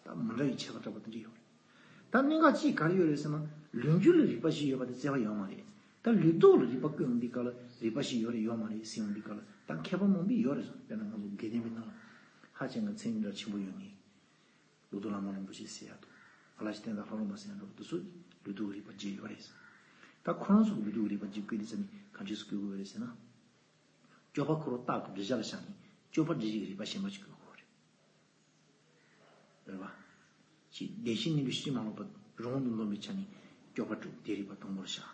ད་མི་འདྲ་བའི་ཁྱད་པར་འདྲ་པོ་དེ་འདྲ་ཡོད་རེད། ད་གནད་འགག་གཅིག་ག་རེ་ཡོད་རེད་ཟེར་ན། ལུས་རྒྱུད་ལ་རིག་པ་བཞི་ཡོད་པ་དེ་བརྩི་བ་ཡོད་མ་རེད། ད་ལུས་རྟོག་ལ་རིག་པ་བཀོད་ཡོང་དུས་སྐབས་ལ་རིག་པ་བཞི་ཡོད་རེད་ཡོད་མ་རེད་ཟེར་ཡོང་དུས་སྐབས་ལ་ད་མཁས་པ་མང་པོས་ཡོད་རེད་ཟེར། དཔེར་ན་ང་ཚོ་དགེ་ལྡན་པའི་ནང་ལ་ཧ་ཅང་གི་མཚན་ཉིད་འདྲ་ཆེན་པོ་ཡོད་ངེས། ལོ་ཏོག་བླ་མ་རིན་པོ་ཆེ་ཟེར་ཡག་དང་། ཨ་ལ་ཤི་བསྟན་དང་ལྷ་རམས་པ་ཟེར་ཡག་འདྲ་པོ་དེ་ཚོ་ལུས་རྟོག་རིག་པ་བརྒྱད་ཡོད་རེད། ད་ཁོ་རང་ཚོ་གི་ལུས་རྟོག་རིག་པ་བརྒྱད་བཀོད་དེ་ཙམ་ནས་གང་ཅི་སུ་བཀོད་དགོས་རེད་ཟེར་ན། སྤྱོད་པ་ཁོ་རང་རྟགས་ཀྱི་བསྒྲུབ་བྱ་ལ་བཞག་ནས་སྤྱོད་པ་སྒྲུབ་བྱེད་ཀྱི་རིག་པ་གཞན་པ་ཅིག་བཀོད་དགོས་རེད། རེད་བ། ཅིག་བདེན་བཞིའི་གནས་ལུགས་ཕྱི་མ་ལོག་པ་རང་དབང་དུ་འདོམས་པའི་ཆ་ནས་སྤྱོད་པ་སྒྲུབ་དེ་རིག་པ་དང་པོར་བཞག་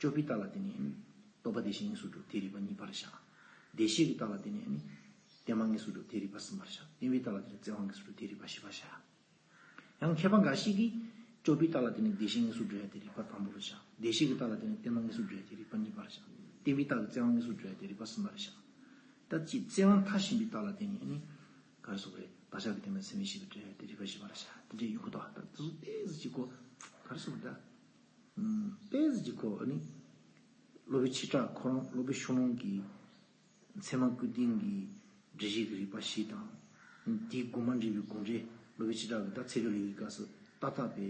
སྤྱོད་པའི་རྟགས་ལ་བརྟེན་ནས་རྟོག་པ་བདེན་བཞི་དངོས་སུ་སྒྲུབ་དེ་རིག་པ་གཉིས་པར་བཞག་བདེན་བཞི་གི་རྟགས་ལ་བརྟེན་ནས་བརྟེན་པ་དངོས་སུ་སྒྲུབ་དེ་རིག་པ་གསུམ་པར་བཞག་བརྟེན་པའི་རྟགས་ལ་བརྟེན་ནས་བརྩེ་བ་དངོས་སུ་སྒྲུབ་དེ་རིག་པ་བཞི་པར་བཞག་ཡང་མཁས་པ་འགའ་ཞིག་གིས་སྤྱོད་པའི་རྟགས་ལ་བརྟེན་ནས་བདེན་བཞི་དངོས་སུ་སྒྲུབ་ཡ་དེ་རིག་པ་དང་པོར་བཞག་བདེན་བཞི་གི་རྟགས་ལ་བརྟེན་ནས་བརྟེན་པ་དངོས་སུ་སྒྲུབ་ཡ་དེ་རིག་པ་གཉིས་པར་བཞག་བརྟེན་པའི་རྟགས་ཀྱི་བརྩེ་བ་དངོས་སུ་སྒྲུབ་ཡ་དེ་རིག་པ་གསུམ་པར་བཞག་ད་ཅིག་བརྩེ་བ་མཐར་ཕྱིན་པའི་རྟགས་ལ་བརྟེན་ནས་ནི། ག་རེ་ཟེར་དགོས་རེད། བདག་ཅག་གི་བསྟན་པ་ཚད་མེད་བཞི་པ་སྒྲུབ་ཡ་དེ་རིག་པ་བཞི་པར་བཞག་དེ་འདྲའི་ཡོང་གི་འདུག་ད་དེ་ཚོ་ཏོག་ཙམ་ཅིག་གོ་ག་རེ་ཟེར་དགོས་རེད། ད་ཏོག་ཙམ་ཅིག་གོ་ནི། སློབ་དཔོན་ཆོས་གྲགས་ཁོ་རང་སློབ་དཔོན་ཤོ་ལོ་ཀའི་ཚད་མ་བཀོད་དོན་གྱི་སྒྲུབ་བྱེད་ཀྱི་རིགས་པ་བཞི་དང་། དེའི་དགོངས་པ་འགྲེལ་བའི་དགོངས་འགྲེལ་སློབ་དཔོན་ཆོས་གྲགས་ཀྱིས་ད་ཚིག་གྲོགས་ལས་ཀྱི་སྐབས་སུ་ཏག་ཏག་པའི་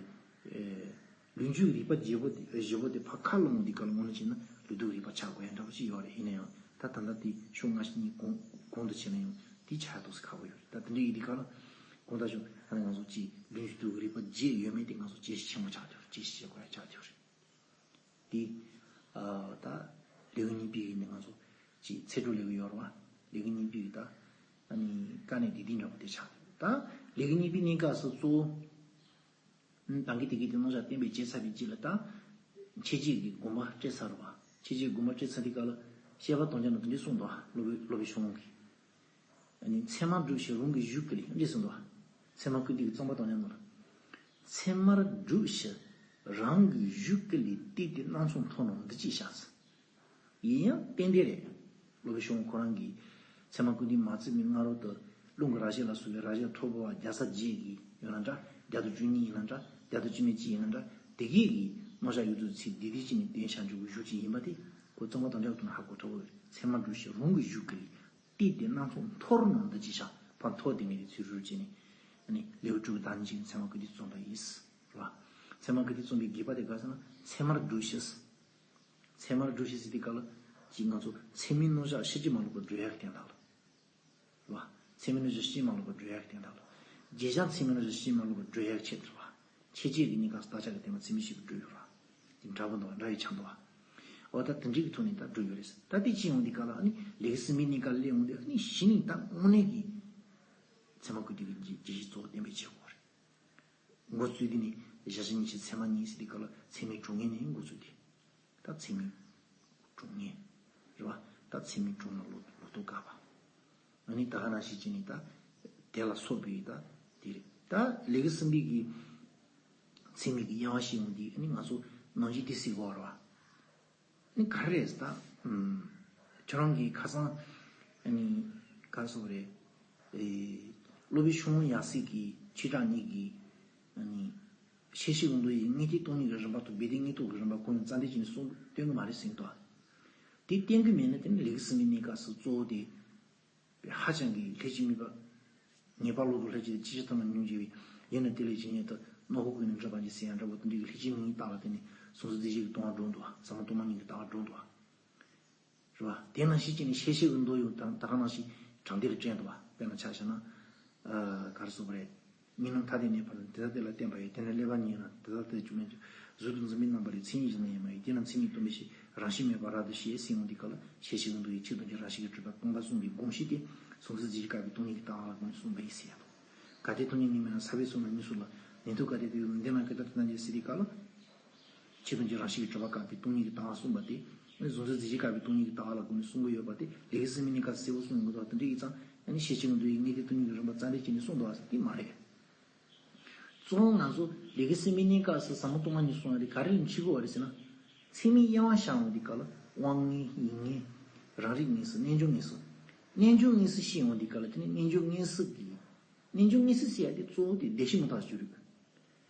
ལུས་རྒྱུད་རིག་པ་བརྗེ་པོ་དེ་བཞི་པོ་དེ་ཕར་ཁ་ལོངས་འདི་ག་ལ་ངོ་ནས་བྱས་ན་ལུས་རྟོག་རིག་པ་ཆགས་དགོས་ཡ་འདྲ་པོ་ཞིག་ཡོད་རེད། ཡིན་ན་ཡང་ད་ད་ལྟ་དེ་ཕྱོགས་སྔ་ཕྱི་གཉིས་གོང་གོང་དུ་ཕྱིན་ན་ཡང་དེ་ཆགས་ཏོག་ཙམ་ཁག་པོ་ཡོད་རེད། ད་དེ་འདྲ་ཡིན་དུས་ག་ལ་གོང་དུ་ཞུ་ཨ་ནི་ང་ཚོ་གཅིག་ལུས་རྟོག་རིག་པ་བརྗེ་ཡོད་མེད་དེ་ང་ཚོ་དཔྱད་གཞི་ཆེན་པོ་ཆགས་ཀྱི་ཡོད་རེད། དཔྱད་གཞི་བྱེད་དགོས་ཡ་ཆགས་ཀྱི་ཡོད་རེད། དེ། ད་ལེའུ་གཉིས་པའི་ནི་ང་ཚོ་ཅིག་ཚིག་གྲོགས་ལེའུ་ཡོད་རེད་བ། ལེའུ་གཉིས་པའི་ད་ཨ་ནི་དཀའ་གནད་འདི་འདྲ་པོ་དེ་ཆགས་འདུག་ད་ལེའུ་གཉིས་པའི་གནས་སྐབས་སུ་གཙོ་བོ་ད་གིན་དེ་གི་དེ་རྣམ་གཞག་བསྟན་པའི་བྱས་ཚར་བའི་རྗེས་ལ་ད་མཆོད་བརྗོད་ཀྱི་དགོངས་པ་བཀྲལ་ཚར་རེད་བ། མཆོད་བརྗོད་དགོངས་པ་བཀྲལ་ཚར་དུས་སྐབས་ལ་བཤད་པ་དང་ཅང་ནང་དེ་འདྲས་གསུངས་འདུག་བ། སློབ་དཔོན་སློབ་དཔོན་ཤོ་ལོ་ཀས། ཨ་ནི་ཚད་མར་སྒྲུབ་ཕྱིར་རང་གི་གཞུག་གུ་ལས་འདྲི་ཟིན་ཏོ། ཚད་མ་བཀོད་དུས་ཀྱི་རྩོམ་པ་དང་མཉམ་དུ། ཚད་མར་སྒྲུབ་ཕྱིར་རང་གི་གཞུག་གུ་ལས་བལྟས་ཏེ་སྣང་ཚུལ་མཐོང་རུང་འདི་ཅིག་བཞག་ཟིན། ཡིན་ཡང་ཏན་ཏན་རེད། སློབ་དཔོན་ཤོ་ལོ་ཀ་ཁོ་རང་གིས་ཚད་མ་བཀོད་དུས་མ་བརྩིས་པའི་སྔ་རོལ་དུ་རླུང་གི་རྭ་ཞིག་ལ་སོགས་པའི་རྭ་ཞིག་མཐོ་པོ་བ་རྒྱལ་ས་བརྒྱད་ཀྱི་ཡོད་ན་འདྲ། བརྒྱ་དང་བཅུ་གཉིས་ཡིན་ན་འདྲ། བརྒྱ་དང་བཅུ་མེད་གཅིག་ཡིན་ན་འདྲ། དེ་གས་ཀྱི་རྣམ་གཞག་ཡོད་དུ་ཚིག་འདི་དེ་གཅིག་ནས་བསྟན་བྱ་འཇུག་གི་གཞུག་ཅིག་ཡིན་པ་དེ་ཁོ་རྩོམ་པ་དང་འདྲ་བ་དུ་ན་ཧ་གོ་ཐུབ་པ་རེད། ཚད་མར་སྒྲུབ་ཕྱིར་རང་གི་གཞུག་གུ་ལས། བལྟས་ཏེ་སྣང་ཚུལ་མཐོ་རུང་འདི་ཅིག་བཞག་ཕར་མཐོ་དེ་མེད་དེ་ཚུར་རུ་བྱས་ནས། ཨ་ནི་ལེའུ་དྲུག་དང་གཉིས་ཀྱི་ཚད་མ་བཀོད་དུས་རྩོམ་པ་ཡིན། རེད་བ། ཚད་མ་བཀོད་དུས་རྩོམ་པའི་དགོས་པ་དེ་ག་ཟེར་ན་ཚད་མར་སྒྲུབ་ཕྱིར། ཚད་མར་སྒྲུབ་ཕྱིར་ཟེར་དུས་སྐབས་ལ་ཅིག་ང་ཚོ་ཚད་མའི་རྣམ་གཞག་ཕྱིན་ཅི་མ་ལོག་པར་སྒྲུབ་ཡག་གི་དོན་དག་ལ། རེད་བ། ཚད་མའི་རྣམ་གཞག་ཕྱིན་ཅི་མ་ལོག་པར་སྒྲུབ་ཡག་གི་དོན་དག་ལ། རྗེས་བཞག་ཚད་མའི་རྣམ་གཞག་ཕྱིན་ཅི་མ་ལོག་པར་སྒྲུབ་ཡག་ཆེད་དུ་རེད་བ། ཁྱད་ཆོས་ཀྱི་གནས་སྐབས་སུ་བདག་ཅག་གི་བསྟན་པ་ཚད་མེད་བཞི་པ་སྒྲུབ་ཡོད་ར། དེ་འདྲ་པོ་འདུག་བ། འདྲ་ཡི་ཆ་འདུག་བ། འོ་ད་དེ་འདྲའི་གི་ཐོག་ནས་ད་སྒྲུབ་ཡོད་རེད། ད་དེ་ཅི་ཡོང་དུས་སྐབས་ལ་ཨ་ནི་ལེའུ་གསུམ་པའི་གནས་སྐབས་སླེབས་ཡོང་དུས་ཨ་ནི་གཞི་ནས་ད་དངོས་གནས་ཀྱི་ཚད་མ་བཀོད་དུས་ཀྱི་རྗེས་གཞི་གཙོ་བོ་བསྟན་པའི་ཆེད་དགོས་རེད། འགོ་བཙུགས་དུས་ནས་བཞག་བཞག་ཉིད་ཕྱིར་ཚད་མ་ཉིད་ཟེར་དུས་སྐབས་ལ་ཚད་མའི་གྲོང་ངེས་ནས་འགོ་བཙུགས་ཏེ། ད་ཚད་མའི་གྲོང་ངེས། རེད་བ། ད་ཚད་མའི་གྲོང་ལ་ལོ་ལོ་ཏོག་བཀག་པ། ཨ་ནི་ད་ག་ནང་བཞིན་བྱས་ནས་ད་དེ་ལ་སོགས་པའི་ད་དེ་རེད། ད་ལེའུ་གསུམ་པའི་གི་ཚད་མའི་གི་དབྱེ་བ་ཤེས་ཡོང་དུས་ཨ་ནི་ང་ཚོ་ནང་བཞིན་དེ་ཟེར་དགོས་རེད་བ། ཨ་ནི་ག་རེ་རེད་ད། ཨུམ། ཁྱོད་རང་གིས་ཁ་སང་ཨ་ནི་ག་རེ་ཟེར་དགོས་རེད། ཨེ། སློབ་དཔོན་ཤོ་ལོ་ཀ་ཡང་སྲིད་ཀྱི་ཆོས་གྲགས་གཉིས་ཀྱི་ཨ་ནི། ཤེར་ཕྱིན་གྱི་མདོ་ཡི་དངོས་བསྟན་སྟོང་ཉིད་ཀྱི་རིམ་པ་དང་སྦས་དོན་དངོས་ཐོབ་ཀྱི་རིམ་པ་ཁོང་ཡང་རྩ་འགྲེལ་བྱས་ནས་གསུང་སྟོན་གྱི་མ་རེད་ཟེར་གྱི་འདུག་དེ་བསྟན་གྱི་མེད་ན་དེ་ནི་ལེའུ་གསུམ་པའི་གནས་སྐབས་སུ་གཙོ་བོ་དེ། ཧ་ཅང་གི་ལྷད་ཀྱིས་མིག་པ། ངེས་པ་ལོག་ཏུ་ལྷད་ཀྱིས་ཅི་ཕྱིར་ཐ་མ་ཉོན་མོངས་བྱས་པའི་ཡུལ་ནི་དེ་ལས་ཇི་སྙེད་དུ་རྣོ་ཁོག་ཀུན་ནས་འགྲིབ་པ་ཉིད་ཟེར་ཡང་འདྲ་པོ་དེ་འདྲའི་གི་ལྷད་ཀྱིས་མིག་རྟགས་ལ་བརྟེན་ནས་གཟུང་འཛིན་རྫས་གཞན་གྱི་སྟོང་པ་སྒྲོ་འདོགས་པ་ཟབ་མོ་སྟོང་པ་ཉིད་ཀྱི་ལྟ་བ་སྒྲོ་འདོགས་པ། རེད་བ། དེ་ནང་བཞིན་བྱས་ནས་ཤེར་ཕྱིན་གྱི་མདོ་ཡང་ད་ད་ག་ནང་བཞིན་དྲང་བདེན་ལ་བཀྲལ་འདུག་བ། དཔེར་ན་ཆ་བཞག་ན། ཨ། ག་རེ་ཟེར་དགོས་རེད། ཉོན་མོངས་མཐའ་དེ་ནས་འཕགས་ནས་དེ་དག་དེ་ལ་བརྟེན་པ་ཡི། དེ་ནས་སླེབ་པ་ཉིད་ཡིན་ན་དེ་དག་དེ་བཅུག་ནས་བཅུག་གཟུགས་དང་འཛིན་པའི་རྣམ་པ་ལས་མཚན་ཉིད་གཞན་དུ་ཡང་མ་ཡིན། དེས་ན་མཚན་ཉིད་སྟོང་པའི་ཕྱིར་རང་བཞིན་མེད་པར་རབ་ཏུ་ཤེས་ཟེར་ཡོང་དུས་སྐབས་ལ་ཤེར་ཕྱིན་གྱི་མདོ་ཡི་ཆོས་ཐམས་ཅད་རང་བཞིན་གྱིས་གྲུབ་པ་སྟོང་པར་གསུངས་པའི་དགོངས་གཞི་དེ་གཟུང་འཛིན་རྫས་གཞན་བཀག་པའི་སྟོང་ཉིད་ཀྱི་ལྟ་བ་ལ་དགོངས་ནས་གསུངས་པ་ཡིན་ཟེར་ཡ་དང་། གལ་ཏེ་སྟོང་ཉིད་ཉིད་མེད་ན་ས་བོན་གསུམ་ལ་ནུས་སོ་ལ་ཉན་ཐོས་གལ་ཏེ་དེ་ཡོད་ན་འདི་ན་ཀུན་ཏུ་ཐ་ན་ཉིད་ཟེར་དུས་སྐབས་ལ། ཆོས་ཐམས་ཅད་རང་བཞིན་གྱིས་གྲུབ་པ་བཀག་པའི་སྟོང་ཉིད་ཀྱི་ལྟ་བ་གསུངས་པ་དེ། གཟུང་འཛིན་རྫས་གཞན་བཀག་པའི་སྟོང་ཉིད་ཀྱི་ལྟ་བ་ལ་དགོངས་ནས་གསུང་གི་ཡོད་པ་དེ་ལེའུ་གསུམ་པའི་གནས་སྐབས་སུ་གསལ་པོ་གསུངས་ཡོང་གི་འདུག་དེ་འདྲ་ཡིན་ཙང་ཨ་ནི་ཤེར་ཕྱིན་གྱི་མདོ་ཡི་དངོས་བསྟན་སྟོང་ཉིད་ཀྱི་རིམ་པ་རྩ་འགྲེལ་བྱས་ནས་གསུངས་འདུག་ཟེར་དེ་མ་རེད། གཙོ་བོ་ང་ཚོ་ལེའུ་གསུམ་པའི་གནས་སྐབས་སུ་ཟབ་མོ་སྟོང་པ་ཉིད་གསུང་ཡ་དེ་ག་རེ་ལ་འཆི་དགོས་པ་རེད་ཟེར་ན། ཚད་མའི་དབྱེ་བ་བྱ་འོང་དུས་སྐབས་ལ་དབང་མངོན་ཡིན་མངོན། རང་རིག་མངོན་སུམ། རྣལ་འབྱོར་མངོན་སུམ། རྣལ་འབྱོར་མངོན་སུམ་བཤད་འོང་དུས་སྐབས་ལ་དེ་ནི་རྣལ་འབྱོར་མངོན་སུམ་གྱི། རྣལ་འབྱོར་མངོན་སུམ་ཟེར་ཡ་དེ་གཙོ་བོ་དེ་བདེ་གཤེགས་མུ་སྟེགས་སྤྱོད་རིག་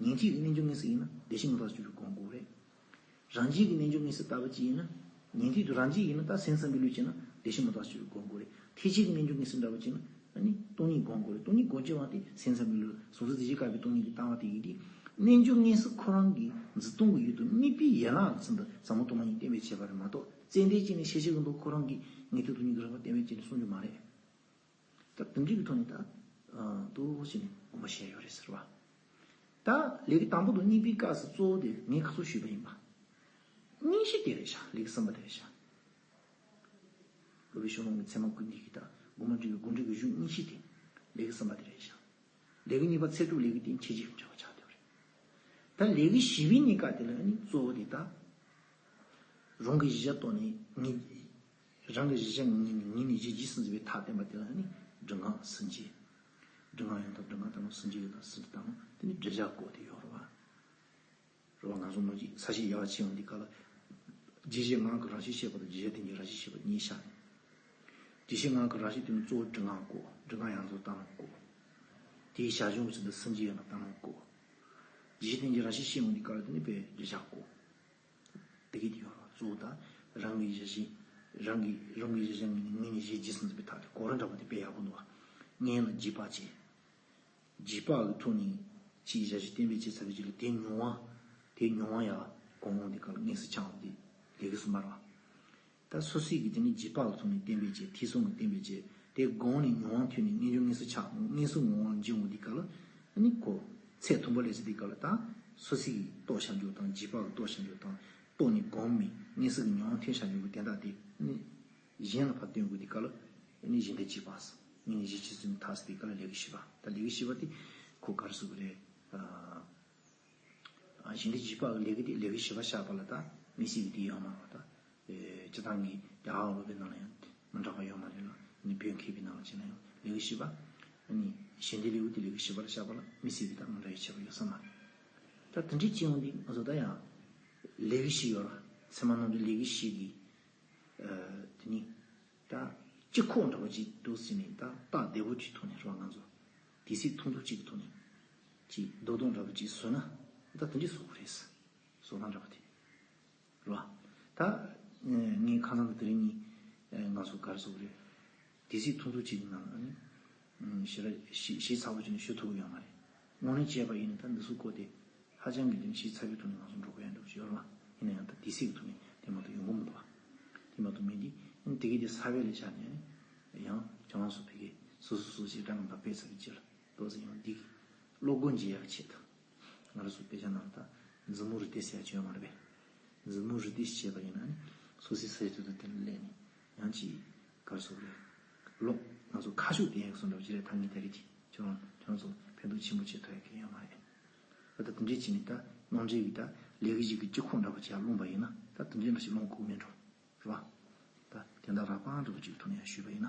ཉན་ཐོས་ཀྱི་རྣལ་འབྱོར་མངོན་སུམ་ཡིན་ན་བདེ་གཤེགས་མུ་སྟེགས་སྤྱོད་རིག་སྒོམ་དགོས་རེད། རང་རྒྱུད་ཀྱི་རྣལ་འབྱོར་མངོན་སུམ་ལྟ་བུ་ཅིག་ཡིན་ན། ཉན་ཐོས་དེ་རང་རྒྱུད་ཡིན་ན་ད་སེམས་ཙམ་པའི་ལུགས་བྱས་ན་བདེ་གཤེགས་མུ་སྟེགས་སྤྱོད་རིག་སྒོམ་དགོས་རེད། ཐེག་ཆེན་གྱི་རྣལ་འབྱོར་མངོན་སུམ་འདྲ་བོ་བྱས་ན་ཨ་ནི་སྟོང་ཉིད་སྒོམ་དགོས་རེད། སྟོང་ཉིད་སྒོམ་བྱེད་པ་དེ་སེམས་ཙམ་པའི་ལུགས་སོ་སོ་དེ་བཞིན་དཀར་པོའི་སྟོང་ཉིད་ཀྱི་ལྟ་བ་དེ་ཡིན་དུས། རྣལ་འབྱོར་མངོན་སུམ་ཁོ་རང་གི་འཛིན་སྟངས་ཀྱི་ཡུལ་དུ་དམིགས་པའི་ཡན་ལག་གི་ཚུལ་དུ་ཟབ་མོ་སྟོང་པ་ཉིད་བསྟན་པའི་ཁྱད་པར་རེད་མ་གཏོགས་ཙན་དན་གཅིག་ནས་ཤེར་ཕྱིན་གྱི་མདོ་ཁོ་རང་གི་ངེས་དོན་སྟོང་ཉིད་ཀྱི་རིག་པ་བསྟན་པའི་ཁྱད་ནས་གསུང་རྒྱུ་མ་རེད། ད་དེ་འདྲའི་གི་ཐོག་ནས་ད་ཏོག་ཙམ་ནས་དགོངས་པ་བཞེས་ཡོད་རེད་ཟེར་བ། ད་ལས་ཀྱི་དང་པོ་དང་གཉིས་པའི་སྐབས་སུ་གཙོ་བོ་དེ་ངས་ཁ་སང་ཞུས་པ་ཡིན་པ། གཉིས་བཞི་དེ་རེད་ཤག་ལས་ཀྱི་གསུམ་པ་དེ་རེད་ཤག་སློབ་དཔོན་ཤོ་ལོ་ཀའི་ཚད་མ་ཀུན་བཏུས་ཀྱི་ད་དགོངས་པ་འགྲེལ་བའི་དགོངས་འགྲེལ་གྱི་གཞུང་གཉིས་བཞི་དེ་ལས་ཀྱི་གསུམ་པ་དེ་རེད་ཤག་ལས་ཀྱི་གཉིས་པ་ཚེ་སྒྲུབ་ལས་ཀྱི་སྟེང་ཁྱད་ཆོས་ཀྱི་འབྲེལ་བ་ཆགས་བསྡད་པ་རེད། ད་ལས་ཀྱི་བཞི་པའི་གཉིས་ཀ་དེ་ལ་ནི་གཙོ་བོ་དེ་ད། རང་གི་གཞི་གཞན་རྟོགས་ནས་ངེས། རང་གི་གཞི་གཞན་ངེས་ནས་ངེས་ནས་གཞི་རྗེས་སུ་འཛིན་པའི་མཐའ་བསྟན་པ་དེ་ལ་ནི་སྒྲིབ་སྔགས་སུན་འབྱིན། སྒྲིབ་སྔགས་ཡང་དག་སྒྲིབ་སྔགས་ལྟར་སྣང་སུན་འབྱིན་ཡང་དག་སུན་འབྱིན་ལྟར་སྣང་དེ་ནི་སྒྲིབ་སྦྱང་སྐོར་དེ་ཡོད་རེད་བ། རེད་བ། ང་ཚོ་ནང་གི་ས་བཤད་ཡག་ཆེ་བ་འདི་ག་ལ། རྗེས་གཞི་ངག་གི་རང་བཞིན་བཤད་པ་དང་རྗེས་གཞི་རྟེན་གྱི་རང་བཞིན་བཤད་པ་གཉིས་བཤད། རྗེས་གཞི་ངག་གི་རང་བཞིན་དེ་ནི་གཙོ་བོ་སྒྲིབ་སྔགས་སྐོར། སྒྲིབ་སྔགས་ཡང་དག་ལྟར་སྣང་སྐོར། དེའི་བྱ་བྱེད་ཀྱི་ཚུལ་དུ་སུན་འབྱིན་ཡང་དག་ལྟར་སྣང་སྐོར། རྗེས་གཞི་རྟེན་གྱི་རང་བཞིན་བཤད་འོང་དུས་སྐབས་ལ་དེ་ནི་དཔེ་རེ་བཞག་གོ། དེ་གི་དེ་ཡོད་རེད། གཙོ་བོ་ད་རང་གི་གཞི་གཞན། རང་གི་རང་གི་གཞི་གཞན་ངེས་ནས་ངེས་ནས་གཞི་རྗེས་སུ་འཛིན་པའི་མཐའ་དེ་གོ་རིམ་འདྲ་པོ་དེ་དཔེ་ཡག་པོ་འདུག་བ། སྔོན་ལ་རྗེས་དཔག་བྱས། རྗེས་དཔག་གི་ཐོག་ནས་ཕྱིའི་གཞི་གཞན་བསྟན་པའི་ཆེད་ཚར་བའི་རྗེས་ལ་དེ་མྱོང་བ། དེ་མྱོང་བ་ཡང་གོང་འོག་འདི་ག་ལ་མངོན་སུམ་འཆང་བ་དེ་ལས་ཀྱི་གསུམ་པ་རེད་བ། ད་སོ་སོའི་གི་དེ་ནི་རྗེས་དཔག་གི་ཐོག་ནས་བསྟན་པའི་ཆེད། ཐོས་བསམ་གྱི་བསྟན་པའི་ཆེད། དེ་སྒོམ་ནས་མྱོང་བ་ཐོས་ནས་རྣལ་འབྱོར་མངོན་སུམ་ཆགས། མངོན་སུམ་ངོ་བོ་ལ་འབྱིན་འོང་དུས་སྐབས་ལ་ཨ་ནི་ཁོ་ཚད་མཐོན་པོ་སླེབས་ཚེ་དུས་སྐབས་ལ་ད་སོ་སོའི་གི་རྟོགས་བྱ་འཇུག་དང་། རྗེས་དཔག་གི་རྟོགས་བྱ་འཇུག་དང་། རྟོགས་ནས་གོམས་མི་མངོན་སུམ་གྱི་མྱོང་བ་ཐོས་བྱ་འཇུག་གི་དོན་དག་དེ་ཨ་ནི་གཞན་ལ་ཕར་སྟོན་དགོས་དུས་སྐབས་ལ་ཨ་ནི་གཞི་འདི་རྗེས་དཔག་ཟེར། ངེས་ནས་གཞི་རྗེས་སུ་འཛིན་པའི་མཐའ་ཟེར་དུས་སྐབས་ལ་ལས་ཀྱི་བཞི་པ། ད་ལས་ཀྱི་བཞི་པ་དེ་ཁོ་ག་རེ་ཟེར་དགོས་རེད། ཨ། གཞན་དོན་རྗེས་དཔག་གི་ལས་ཀྱི་དེ་ལས་ཀྱི་བཞི་པ་བཞག་པ་ལ་ད་དམིགས་བསལ་གྱི་དེ་ཡོད་མ་རེད་ད། སྤྱིར་བཏང་གི་དེ་ཨ་ཧོ་སློབ་དཔོན་ནང་ལ་ཡང་མི་འདྲ་བ་ཡོད་མ་རེད་ལ། ནི་བོད་མཁས་པའི་ནང་ལ་བྱས་ན་ཡང་ལས་ཀྱི་བཞི་པ། ཨ་ནི་གཞན་དོན་ལས་ཀྱི་དེ་ལས་ཀྱི་བཞི་པ་ལ་བཞག་པ་ལ་དམིགས་བསལ་གྱི་ད་མི་འདྲ་བའི་ཁྱད་པར་ཡོད་ས་མ་རེད། ད་དེ་འདྲའི་སྤྱི་ཡོངས་འདི་ང་ཚོ་ད་ཡང་ལས་ཀྱི་བཞི་ཡོད་ར། ཚད་མ་རྣམ་འགྲེལ་ལས་ཀྱི་བཞི་གི། དེ་ནི་ད་སྤྱི་ཁོག་འདྲ་པོ་ཅིག་འདུག་ཟེར་ནས་ད་རྟགས་བདེ་པོ་ཅིག་ཐོག་ནས་རེད་བ། ང་ཚོ་དུས་ཚོད་ཐུང་ཐུང་ཅིག་གི་ཐོག་ནས་ཅིག་རྡོག་རྡོག་འདྲ་པོ་ཅིག་བཟོས་ན་ད་དེ་འདྲ་བཟོ་དགོས་རེད། བཟོ་སྟངས་འདྲ་པོ་དེ་རེད་བ། ད་ངས་ཁ་སང་དང་དེ་རིང་གཉིས་ང་ཚོ་ག་རེ་བཟོ་དགོས་རེད། དུས་ཚོད་ཐུང་ཐུང་ཅིག་གི་ནང་ལ་ནི། ཞེ་དྲག་ཞེ་ཞེ་ཚ་པོ་བྱས་ནས་ཞུ་ཐུབ་ཀྱི་ཡོད་མ་རེད། དངོས་གནས་བྱས་པ་ཡིན་ན་ད་འདི་ཚོ་སྐོར་དེ་ཧ་ཅང་གི་དེ་ནི་ཞེ་ཚ་པོའི་ཐོག་ནས་ང་ཚོ་འགྲོ་དགོས་ཡ་འདྲ་པོ་ཅིག་ཡོད་རེད་བ། ཡིན་ན་ཡང་ད་དུས་ཚོད་ཀྱི་ཐོག་ནས་དེ་མ་གཏོགས་ཡོང་གི་མི་འདུག་བ། དེ་མ་གཏོགས་མི་འདི་ཨ་ནི་དེ་གི་དེ་ས་བོན་ལ་བཞག་ནས་ནི་ཡང་ཁྱེད་རང་ཚོ་ཕ་གི་སོ་སོ་སོ་སོ་ཞེ་དྲག་ངམ་ད་དཔེ་ཚ་གི་ཅིག་ལ་ཏོག་ཙམ་ཡང་འདི་གི་བློ་སྒོ་འབྱེད་ཡག་ཆེད་དུ། ང་རང་ཚོ་དཔེ་ཆ་ནང་ལ་ད་མཛུབ་མོ་རུ་ཏི་ཟེར་ཡ་ཅིག་ཡོད་མ་རེད་པས། མཛུབ་མོ་རུ་ཏི་ཞེས་པ་ཡིན་ན་ནི་སོ་སོའི་ས་ཡི་ཐོག་ཏུ་དེ་ལ་སླེབས་ནས་ཡང་ཅིག་གར་སོགས་རེད། ལོག་ང་ཚོ་ཁ་ཤུགས་བསྟན་ཡག་སོང་འདྲ་པོ་ཅིག་རེད། ད་ངས་ད་རེས་ཀྱི་ཁྱོད་རང་ཁྱོད་རང་ཚོ་ཕན་ཐོགས་ཆེན་པོ་བྱེད་ཐུབ་ཡག་གི་ཡོད་མ་རེད། ད་ལྟ་དེ་འདྲས་བྱས་ནས་ད་རྣམ་འགྲེལ་གྱི་ད་ལས་ཀྱི་གཞི་གི་སྤྱི་ཁོག་འདྲ་པོ་ཅིག་ལ་ལྷུང་པ་ཡིན་ན་ད་དེ་འདྲས་འདྲ་ཞིག་ལྷུང་དགོས་མེད་འགྲོ། རེད་བ། ད་དེ་འདྲ་རགས་པ་འདྲ་པོ་ཅིག་ཐོག་ནས་ཡང་ཞུས་པ་ཡིན་ན།